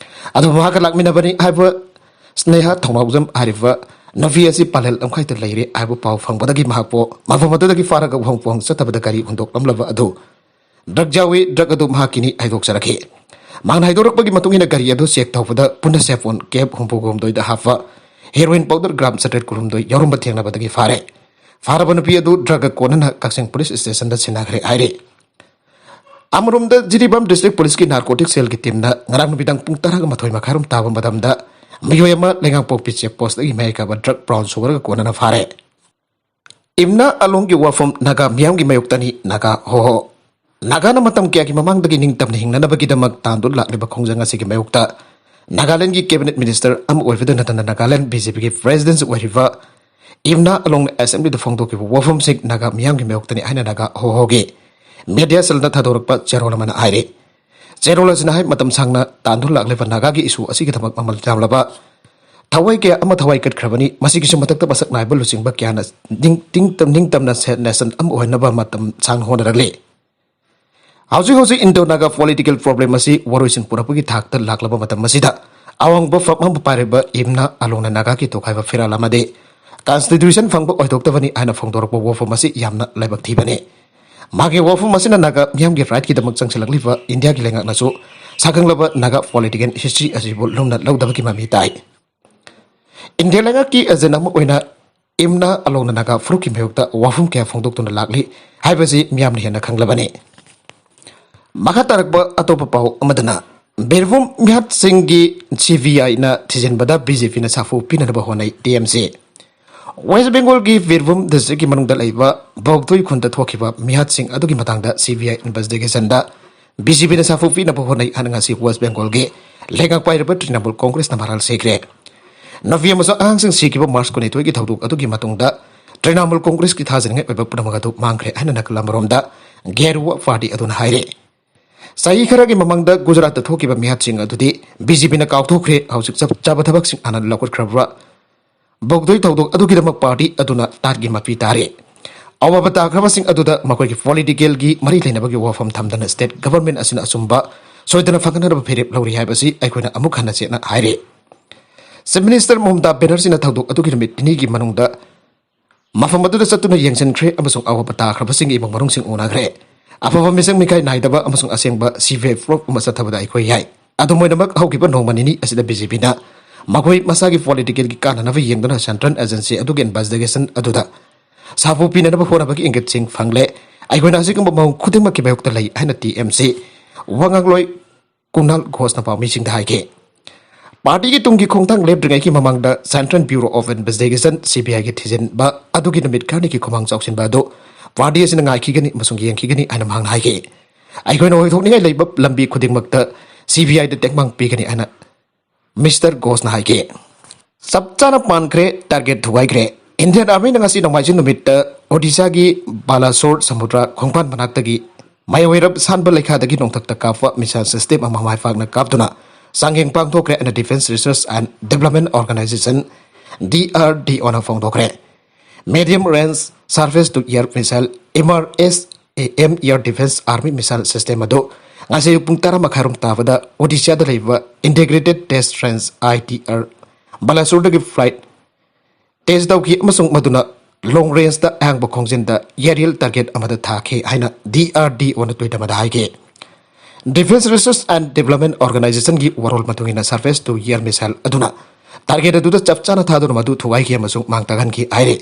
ꯑꯗꯨꯕꯨ ꯃꯍꯥꯛꯀ ꯂꯥꯛꯃꯤꯟꯅꯕꯅꯤ ꯍꯥꯏꯕ ꯁ꯭ꯅꯦꯍꯥ ꯊꯧꯅꯥꯎꯖꯝ ꯍꯥꯏꯔꯤꯕ ꯅꯨꯄꯤ ꯑꯁꯤ ꯄꯥꯂꯦꯜ ꯂꯝꯈꯥꯏꯗ ꯂꯩꯔꯦ ꯍꯥꯏꯕ ꯄꯥꯎ ꯐꯪꯕꯗꯒꯤ ꯃꯍꯥꯛꯄꯨ ꯃꯐꯝ ꯑꯗꯨꯗꯒꯤ ꯐꯥꯔꯒ ꯋꯥꯍꯪ ꯄꯥꯎꯍꯪ ꯆꯠꯊꯕꯗ ꯒꯥꯔꯤ ꯍꯨꯟꯗꯣꯛꯂꯝꯂꯕ ꯑꯗꯨ ꯗ꯭ꯔꯒ ꯌꯥꯎꯏ, ꯗ꯭ꯔꯒ ꯑꯗꯨ ꯃꯍꯥꯛꯀꯤꯅꯤ ꯍꯥꯏꯗꯣꯛꯆꯔꯛꯈꯤ꯫ ꯃꯍꯥꯛꯅ ꯍꯥꯏꯗꯣꯔꯛꯄꯒꯤ ꯃꯇꯨꯡ ꯏꯟꯅ ꯒꯥꯔꯤ ꯑꯗꯨ ꯆꯦꯛ ꯇꯧꯕꯗ ꯄꯨꯟꯅ ꯁꯦꯐꯣꯟ ꯀꯦꯞ ꯍꯨꯝꯐꯨꯒ ꯍꯨꯝꯗꯣꯏꯗ ꯍꯥꯞꯄ ꯍꯦꯔꯣꯏꯟ ꯄꯥꯎꯗꯔ ꯒ꯭ꯔꯥꯝ ꯆꯥꯇ꯭ꯔꯦꯠ ꯀꯨꯟꯍꯨꯝꯗꯣꯏ ꯌꯥꯎꯔꯝꯕ ꯊꯦꯡꯅꯕꯗꯒꯤ ꯐꯥꯔꯦ꯫ ꯐꯥꯔꯕ ꯅꯨꯄꯤ ꯑꯗꯨ ꯗ꯭ꯔꯒ ꯀꯣꯟꯅꯅ ꯀꯛꯆꯤꯡ ꯄꯨꯂꯤꯁ ꯁ꯭ꯇꯦꯁꯟꯗ ꯁꯤꯟꯅꯈ꯭ꯔꯦ ꯍꯥꯏꯔꯤ꯫ ꯑꯃꯔꯣꯝꯗ ꯖꯤꯔꯤꯕꯥꯝ ꯗꯤꯁꯇ꯭ꯔꯤꯛ ꯄꯨꯂꯤꯁꯀꯤ ꯅꯥꯔꯀꯣꯇꯤꯛ ꯁꯦꯜꯒꯤ ꯇꯤꯝꯅ ꯉꯔꯥꯡ ꯅꯨꯃꯤꯗꯥꯡ ꯄꯨꯡ ꯇꯔꯥꯒ ꯃꯥꯊꯣꯏ ꯃꯈꯥꯏꯔꯣꯝ ꯇꯥꯕ ꯃꯇꯝꯗ ꯃꯤꯑꯣꯏ ꯑꯃ ꯂꯩꯉꯥꯡꯄꯣꯛꯄꯤ ꯆꯦꯛ ꯄꯣꯁꯇꯒꯤ ꯃꯌꯥꯏ ꯀꯥꯕ ꯗ꯭ꯔꯒ ꯕ꯭ꯔꯥꯎꯟ ꯁꯨꯒꯔꯒ ꯀꯣꯟꯅꯅ ꯐꯥꯔꯦ꯫ ꯏꯝꯅꯥ ꯑꯂꯣꯡꯒꯤ ꯋꯥꯐꯝ ꯅꯥꯒꯥ ꯃꯤꯌꯥꯝꯒꯤ ꯃꯥꯌꯣꯛꯇꯅꯤ, ꯅꯥꯒꯥ ꯍꯣ ꯍꯣ꯫ ꯅꯥꯒꯥꯅ ꯃꯇꯝ ꯀꯌꯥꯒꯤ ꯃꯃꯥꯡꯗꯒꯤ ꯅꯤꯡꯇꯝꯅ ꯍꯤꯡꯅꯅꯕꯒꯤꯗꯃꯛ ꯇꯥꯟꯗꯨꯅ ꯂꯥꯛꯂꯤꯕ ꯈꯣꯡꯖꯪ ꯑꯁꯤꯒꯤ ꯃꯥꯌꯣꯛꯇ ꯅꯥꯒꯥꯂꯦꯟꯒꯤ ꯀꯦꯕꯤꯅꯦꯠ ꯃꯤꯅꯤꯁꯇꯔ ꯑꯃ ꯑꯣꯏꯕꯗ ꯅꯠꯇꯅ ꯅꯥꯒꯥꯂꯦꯟ ꯕꯤ ꯖꯦ ꯄꯤꯒꯤ ꯄ꯭ꯔꯦꯁꯤꯗꯦꯟꯁꯨ ꯑꯣꯏꯔꯤꯕ ꯏꯝꯅꯥ ꯑꯂꯣꯡꯅ ꯑꯦꯁꯦꯝꯕ꯭ꯂꯤꯗ ꯐꯣꯡꯗꯣꯛꯈꯤꯕ ꯋꯥꯐꯝꯁꯤꯡ ꯅꯥꯒꯥ ꯃꯤꯌꯥꯝꯒꯤ ꯃꯥꯌꯣꯛꯇꯅꯤ ꯍꯥꯏꯅ ꯅꯥꯒꯥ ꯍꯣ ꯍꯣꯒꯤ ꯃꯦꯗꯤꯌꯥ ꯁꯦꯜꯗ ꯊꯥꯗꯣꯔꯛꯄ ꯆꯦꯔꯣꯜ ꯑꯃꯅ ꯍꯥꯏꯔꯤ꯫ ꯆꯦꯔꯣꯜ ꯑꯁꯤꯅ ꯍꯥꯏ, ꯃꯇꯝ ꯁꯥꯡꯅ ꯇꯥꯟꯗꯨꯅ ꯂꯥꯛꯂꯤꯕ ꯅꯥꯒꯥꯒꯤ ꯏꯁꯨ ꯑꯁꯤꯒꯤꯗꯃꯛ ꯃꯃꯜ ꯌꯥꯝꯂꯕ ꯊꯋꯥꯏ ꯀꯌꯥ ꯑꯃ ꯊꯋꯥꯏ ꯀꯠꯈ꯭ꯔꯕꯅꯤ꯫ ꯃꯁꯤꯒꯤꯁꯨ ꯃꯊꯛꯇ ꯃꯁꯛ ꯅꯥꯏꯕ ꯂꯨꯆꯤꯡꯕ ꯀꯌꯥꯅ ꯅꯤꯡ-, ꯅꯤꯡꯇꯝ-, ꯅꯤꯡꯇꯝꯅ ꯁꯦ-, ꯅꯦꯁꯟ ꯑꯃ ꯑꯣꯏꯍꯟꯅꯕ ꯃꯇꯝ ꯁꯥꯡꯅ ꯍꯣꯠꯅꯔꯛꯂꯤ꯫ ꯍꯧꯖꯤꯛ ꯍꯧꯖꯤꯛ ꯏꯟꯗꯣ ꯅꯥꯒꯥ ꯄꯣꯂꯤꯇꯤꯀꯦꯜ ꯄ꯭ꯔꯣꯕ꯭ꯂꯦꯝ ꯑꯁꯤ ꯋꯥꯔꯣꯏꯁꯤꯟ ꯄꯨꯔꯛꯄꯒꯤ ꯊꯥꯛꯇ ꯂꯥꯛꯂꯕ ꯃꯇꯝ ꯑꯁꯤꯗ ꯑꯋꯥꯡꯕ ꯐꯝ ꯑꯃ ꯄꯥꯏꯔꯤꯕ ꯏꯝꯅꯥ ꯑꯂꯣꯡꯅ ꯅꯥꯒꯥꯒꯤ ꯇꯣꯈꯥꯏꯕ ꯐꯤꯔꯥꯜ ꯑꯃꯗꯤ ꯀꯟꯁꯇꯤꯇ꯭ꯌꯨꯁꯟ ꯐꯪꯕ ꯑꯣꯏꯊꯣꯛꯇꯕꯅꯤ ꯍꯥꯏꯅ ꯐꯣꯡꯗꯣꯔꯛꯄ ꯋꯥꯐꯝ ꯑꯁꯤ ꯌꯥꯝꯅ ꯂꯥꯏꯕꯛ ꯊꯤꯕꯅꯤ꯫ ꯃꯥꯒꯤ ꯋꯥꯐꯝ ꯑꯁꯤꯅ ꯅꯥꯒꯥ ꯃꯤꯌꯥꯝꯒꯤ ꯔꯥꯏꯠꯀꯤꯗꯃꯛ ꯆꯪꯁꯤꯜꯂꯛꯂꯤꯕ ꯏꯟꯗꯤꯌꯥꯒꯤ ꯂꯩꯉꯥꯛꯅꯁꯨ ꯁꯥꯈꯪꯂꯕ ꯅꯥꯒꯥ ꯄꯣꯂꯤꯇꯤꯀꯦꯜ ꯍꯤꯁꯇ꯭ꯔꯤ ꯑꯁꯤꯕꯨ ꯂꯨꯝꯅ ꯂꯧꯗꯕꯒꯤ ꯃꯃꯤ ꯇꯥꯏ꯫ ꯏꯟꯗꯤꯌꯥ ꯂꯩꯉꯥꯛꯀꯤ ꯑꯦꯖꯦꯟ ꯑꯃ ꯑꯣꯏꯅ ꯏꯝꯅꯥ ꯑꯂꯣꯡꯅ ꯅꯥꯒꯥ ꯐꯨꯔꯨꯞꯀꯤ ꯃꯥꯌꯣꯛꯇ ꯋꯥꯐꯝ ꯀꯌꯥ ꯐꯣꯡꯗꯣꯛꯇꯨꯅ ꯂꯥꯛꯂꯤ ꯍꯥꯏꯕꯁꯤ ꯃꯤꯌꯥꯝꯅ ꯍꯦꯟꯅ ꯈꯪꯂꯕꯅꯤ꯫ ꯃꯈꯥ ꯇꯥꯔꯛꯄ ꯑꯇꯣꯞꯄ ꯄꯥꯎ ꯑꯃꯗꯅ, ꯕꯤꯔꯚꯨꯝ ꯃꯤꯍꯥꯠꯁꯤꯡꯒꯤ ꯁꯤ ꯕꯤ ꯑꯥꯏꯅ ꯊꯤꯖꯤꯟꯕꯗ ꯕꯤ ꯖꯦ ꯄꯤꯅ ꯁꯥꯐꯨ ꯄꯤꯅꯅꯕ ꯍꯣꯠꯅꯩ, ꯇꯤ ꯑꯦꯝ ꯁꯤ꯫ ꯋꯦꯁ ꯕꯦꯡꯒꯣꯜꯒꯤ ꯕꯤꯔꯚꯨꯝ ꯗꯤꯁꯇ꯭ꯔꯤꯛꯀꯤ ꯃꯅꯨꯡꯗ ꯂꯩꯕ ꯕꯧꯗꯨꯏ ꯈꯨꯟꯗ ꯊꯣꯛꯈꯤꯕ ꯃꯤꯍꯥꯠꯁꯤꯡ ꯑꯗꯨꯒꯤ ꯃꯇꯥꯡꯗ ꯁꯤ ꯕꯤ ꯑꯥꯏ ꯏꯟꯚꯦꯁꯇꯤꯒꯦꯁꯟꯗ ꯕꯤ ꯖꯦ ꯄꯤꯅ ꯁꯥꯐꯨ ꯄꯤꯅꯕ ꯍꯣꯠꯅꯩ ꯍꯥꯏꯅ ꯉꯁꯤ ꯋꯦꯁ ꯕꯦꯡꯒꯣꯜꯒꯤ ꯂꯩꯉꯥꯛ ꯄꯥꯏꯔꯤꯕ ꯇ꯭ꯔꯤꯅꯥꯃꯨꯜ ꯀꯣꯡꯒ꯭ꯔꯦꯁꯅ ꯃꯔꯥꯜ ꯁꯤꯈ꯭ꯔꯦ꯫ ꯅꯨꯄꯤ ꯑꯃꯁꯨꯡ ꯑꯉꯥꯡꯁꯤꯡ ꯁꯤꯈꯤꯕ ꯃꯥꯔꯆ ꯀꯨꯟꯅꯤꯊꯣꯏꯒꯤ ꯊꯧꯗꯣꯛ ꯑꯗꯨꯒꯤ ꯃꯇꯨꯡꯗ ꯇ꯭ꯔꯤꯅꯥꯃꯨꯜ ꯀꯣꯡꯒ꯭ꯔꯦꯁꯀꯤ ꯊꯥꯖꯅꯤꯡꯉꯥꯏ ꯑꯣꯏꯕ ꯄꯨꯝꯅꯃꯛ ꯑꯗꯨ ꯃꯥꯡꯈ꯭ꯔꯦ ꯍꯥꯏꯅ ꯅꯥꯀꯜ ꯑꯃꯔꯣꯝꯗ ꯒꯦꯔꯨꯋꯥ ꯄꯥꯔꯇꯤ ꯑꯗꯨꯅ ꯍꯥꯏꯔꯦ꯫ ꯆꯍꯤ ꯈꯔꯒꯤ ꯃꯃꯥꯡꯗ ꯒꯨꯖꯔꯥꯠꯇ ꯊꯣꯛꯈꯤꯕ ꯃꯤꯍꯥꯠꯁꯤꯡ ꯑꯗꯨꯗꯤ ꯕꯤ ꯖꯦ ꯄꯤꯅ ꯀꯥꯎꯊꯣꯛꯈ꯭ꯔꯦ, ꯍꯧꯖꯤꯛ ꯆꯞ ꯆꯥꯕ ꯊꯕꯛꯁꯤꯡ ꯍꯥꯟꯅ ꯂꯧꯈꯠꯈ꯭ꯔꯕ꯭ꯔꯥ? ꯕꯣꯒꯗꯣꯏ ꯊꯧꯗꯣꯛ ꯑꯗꯨꯒꯤꯗꯃꯛ ꯄꯥꯔꯇꯤ ꯑꯗꯨꯅ ꯇꯥꯠꯀꯤ ꯃꯄꯤ ꯇꯥꯔꯦ꯫ ꯑꯋꯥꯕ ꯇꯥꯈ꯭ꯔꯕꯁꯤꯡ ꯑꯗꯨꯗ ꯃꯈꯣꯏꯒꯤ ꯄꯣꯂꯤꯇꯤꯀꯦꯜꯒꯤ ꯃꯔꯤ ꯂꯩꯅꯕꯒꯤ ꯋꯥꯐꯝ ꯊꯝꯗꯅ ꯁ꯭ꯇꯦꯠ ꯒꯚꯔꯟꯃꯦꯟꯠ ꯑꯁꯤꯅ ꯑꯆꯨꯝꯕ ꯁꯣꯏꯗꯅ ꯐꯪꯍꯟꯅꯕ ꯐꯤꯔꯦꯞ ꯂꯧꯔꯤ ꯍꯥꯏꯕꯁꯤ ꯑꯩꯈꯣꯏꯅ ꯑꯃꯨꯛ ꯍꯟꯅ ꯆꯦꯠꯅ ꯍꯥꯏꯔꯦ꯫ ꯆꯤꯐ ꯃꯤꯅꯤꯁꯇꯔ ꯃꯃꯇꯥ ꯕꯦꯅꯔꯖꯤꯅ ꯊꯧꯗꯣꯛ ꯑꯗꯨꯒꯤ ꯅꯨꯃꯤꯠ ꯅꯤꯅꯤꯒꯤ ꯃꯅꯨꯡꯗ ꯃꯐꯝ ꯑꯗꯨꯗ ꯆꯠꯇꯨꯅ ꯌꯦꯡꯁꯤꯟꯈ꯭ꯔꯦ ꯑꯃꯁꯨꯡ ꯑꯋꯥꯕ ꯇꯥꯈ꯭ꯔꯕꯁꯤꯡꯒꯤ ꯏꯃꯨꯡ ꯃꯅꯨꯡꯁꯤꯡ ꯎꯅꯈ꯭ꯔꯦ꯫ ꯑꯐꯕ ꯃꯤꯆꯪ ꯃꯤꯈꯥꯏ ꯅꯥꯏꯗꯕ ꯑꯃꯁꯨꯡ ꯑꯁꯦꯡꯕ ꯁꯤ ꯕꯤ ꯑꯥꯏ ꯄ꯭ꯔꯨꯐ ꯑꯃ ꯆꯠꯊꯕꯗ ꯑꯩꯈꯣꯏ ꯌꯥꯏ꯫ ꯑꯗꯨꯝ ꯑꯣꯏꯅꯃꯛ, ꯍꯧꯈꯤꯕ ꯅꯣꯡꯃ ꯅꯤꯅꯤ ꯑꯁꯤꯗ ꯕꯤ ꯖꯦ ꯄꯤꯅ ꯃꯈꯣꯏ ꯃꯁꯥꯒꯤ ꯄꯣꯂꯤꯇꯤꯀꯦꯜꯒꯤ ꯀꯥꯟꯅꯅꯕ ꯌꯦꯡꯗꯨꯅ ꯁꯦꯟꯇ꯭ꯔꯦꯜ ꯑꯦꯖꯦꯟꯁꯤ ꯑꯗꯨꯒꯤ ꯏꯟꯚꯦꯁꯇꯤꯒꯦꯁꯟ ꯑꯗꯨꯗ ꯁꯥꯐꯨ ꯄꯤꯅꯅꯕ ꯍꯣꯠꯅꯕꯒꯤ ꯏꯪꯒꯤꯠꯁꯤꯡ ꯐꯪꯂꯦ꯫ ꯑꯩꯈꯣꯏꯅ ꯑꯁꯤꯒꯨꯝꯕ ꯃꯑꯣꯡ ꯈꯨꯗꯤꯡꯃꯛꯀꯤ ꯃꯥꯌꯣꯛꯇ ꯂꯩ ꯍꯥꯏꯅ ꯇꯤ ꯑꯦꯝ ꯁꯤ ꯋꯥꯉꯥꯡꯂꯣꯏ ꯀꯨꯅꯥꯜ ꯘꯣꯁꯅ ꯄꯥꯎꯃꯤꯁꯤꯡꯗ ꯍꯥꯏꯈꯤ꯫ ꯄꯥꯔꯇꯤꯒꯤ ꯇꯨꯡꯒꯤ ꯈꯣꯡꯊꯥꯡ ꯂꯦꯞꯇ꯭ꯔꯤꯉꯩꯒꯤ ꯃꯃꯥꯡꯗ central bureau of investigation, C B ꯑꯥꯏꯒꯤ ꯊꯤꯖꯤꯟꯕ ꯑꯗꯨꯒꯤ ꯅꯨꯃꯤꯠ ꯈꯔꯅꯤꯒꯤ ꯈꯨꯃꯥꯡ ꯆꯥꯎꯁꯤꯟꯕ ꯑꯗꯨ ꯄꯥꯔꯇꯤ ꯑꯁꯤꯅ ꯉꯥꯏꯈꯤꯒꯅꯤ ꯑꯃꯁꯨꯡ ꯌꯦꯡꯈꯤꯒꯅꯤ ꯍꯥꯏꯅ ꯃꯍꯥꯛꯅ ꯍꯥꯏꯈꯤ꯫ ꯑꯩꯈꯣꯏꯅ ꯑꯣꯏꯊꯣꯛꯅꯤꯡꯉꯥꯏ ꯂꯩꯕ ꯂꯝꯕꯤ ꯈꯨꯗꯤꯡꯃꯛꯇ ꯁꯤ ꯕꯤ ꯑꯥꯏꯗ ꯇꯦꯡꯕꯥꯡ ꯄꯤꯒꯅꯤ ꯍꯥꯏꯅ ꯃꯤꯁꯇꯔ ꯘꯣꯁꯅ ꯍꯥꯏꯈꯤ꯫ ꯆꯞ ꯆꯥꯅ ꯄꯥꯟꯈ꯭ꯔꯦ, ꯇꯥꯔꯒꯦꯠ ꯊꯨꯒꯥꯏꯈ꯭ꯔꯦ꯫ ꯏꯟꯗꯤꯌꯟ ꯑꯥꯔꯃꯤꯅ ꯉꯁꯤ ꯅꯣꯡꯃꯥꯏꯖꯤꯡ ꯅꯨꯃꯤꯠꯇ ꯑꯣꯗꯤꯁꯥꯒꯤ ꯕꯥꯂꯥꯁꯣꯔ ꯁꯃꯨꯗ꯭ꯔ ꯈꯣꯡꯕꯥꯟ ꯃꯅꯥꯛꯇꯒꯤ ꯃꯌꯥꯏ ꯑꯣꯏꯔꯞ ꯁꯥꯟꯕ ꯂꯩꯈꯥꯗꯒꯤ ꯅꯣꯡꯊꯛꯇ ꯀꯥꯞꯄ ꯃꯤꯁꯥꯏꯜ ꯁꯤꯁꯇꯦꯝ ꯑꯃ ꯃꯥꯏ ꯄꯥꯛꯅ ꯀꯥꯞꯇꯨꯅ ꯆꯥꯡꯌꯦꯡ ꯄꯥꯡꯊꯣꯛꯈ꯭ꯔꯦ ꯍꯥꯏꯅ Defence Research and Development Organisation, D R D ꯑꯣꯅ ꯐꯣꯡꯗꯣꯛꯈ꯭ꯔꯦ꯫ Medium range surface to air missile, M R S A M, air defence army missile system ꯑꯗꯨ ꯉꯁꯤ ꯑꯌꯨꯛ ꯄꯨꯡ ꯇꯔꯥ ꯃꯈꯥꯏꯔꯣꯝ ꯇꯥꯕꯗ ꯑꯣꯗꯤꯁꯥꯗ ꯂꯩꯕ integrated test range, I T R, ꯕꯥꯂꯥꯁꯣꯔꯗꯒꯤ ꯐ꯭ꯂꯥꯏꯠ ꯇꯦꯁ ꯇꯧꯈꯤ ꯑꯃꯁꯨꯡ ꯃꯗꯨꯅ ꯂꯣꯡ ꯔꯦꯟꯖꯇ ꯑꯌꯥꯡꯕ ꯈꯣꯡꯖꯦꯜꯗ ꯑꯦꯔꯤꯌꯦꯜ ꯇꯥꯔꯒꯦꯠ ꯑꯃꯗ ꯊꯥꯈꯤ ꯍꯥꯏꯅ ꯗꯤ ꯑꯥꯔ ꯗꯤ ꯑꯣꯅ ꯇ꯭ꯋꯤꯠ ꯑꯃꯗ ꯍꯥꯏꯈꯤ꯫ Defence Research and Development Organizationꯒꯤ ꯋꯥꯔꯣꯜ ꯃꯇꯨꯡ ꯏꯟꯅ, ꯁꯔꯐꯦꯁ ꯇꯨ ꯑꯦꯌꯔ ꯃꯤꯁꯥꯏꯜ ꯑꯗꯨꯅ ꯇꯥꯔꯒꯦꯠ ꯑꯗꯨꯗ ꯆꯞ ꯆꯥꯅ ꯊꯥꯗꯨꯅ ꯃꯗꯨ ꯊꯨꯒꯥꯏꯈꯤ ꯑꯃꯁꯨꯡ ꯃꯥꯡ ꯇꯥꯛꯍꯟꯈꯤ ꯍꯥꯏꯔꯤ꯫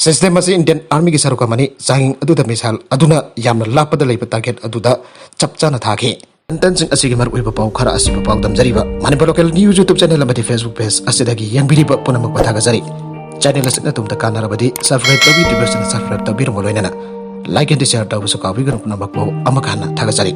ꯁꯤꯁꯇꯦꯝ ꯑꯁꯤ ꯏꯟꯗꯤꯌꯟ ꯑꯥꯔꯃꯤꯒꯤ ꯁꯔꯨꯛ ꯑꯃꯅꯤ꯫ ꯆꯥꯡꯌꯦꯡ ꯑꯗꯨꯗ ꯃꯤꯁꯥꯏꯜ ꯑꯗꯨꯅ ꯌꯥꯝꯅ ꯂꯥꯞꯄꯗ ꯂꯩꯕ ꯇꯥꯔꯒꯦꯠ ꯑꯗꯨꯗ ꯆꯞ ꯆꯥꯅ ꯊꯥꯈꯤ꯫ ꯇꯟꯇꯟꯁꯤꯡ ꯑꯁꯤꯒꯤ ꯃꯔꯨꯑꯣꯏꯕ ꯄꯥꯎ ꯈꯔ ꯑꯁꯤꯕ ꯄꯥꯎ ꯇꯝꯖꯔꯤꯕ Manipur local news YouTube channel ꯑꯃꯗꯤ Facebook ꯄꯦꯖ ꯑꯁꯤꯗꯒꯤ ꯌꯦꯡꯕꯤꯔꯤꯕ ꯄꯨꯝꯅꯃꯛꯄꯨ ꯊꯥꯒꯠꯆꯔꯤ꯫ ꯆꯦꯅꯦꯜ ꯑꯁꯤꯅ ꯑꯗꯣꯝꯗ ꯀꯥꯟꯅꯔꯕꯗꯤ subscribe ꯇꯧꯕꯤꯗ꯭ꯔꯤꯕꯁꯤꯡꯅ subscribe ꯇꯧꯕꯤꯔꯝꯕ ꯂꯣꯏꯅꯅ like and share ꯇꯧꯕꯁꯨ ꯀꯥꯎꯕꯤꯒꯅꯨ꯫ ꯄꯨꯝꯅꯃꯛꯄꯨ ꯑꯃꯨꯛ ꯍꯟꯅ ꯊꯥꯒꯠꯆꯔꯤ꯫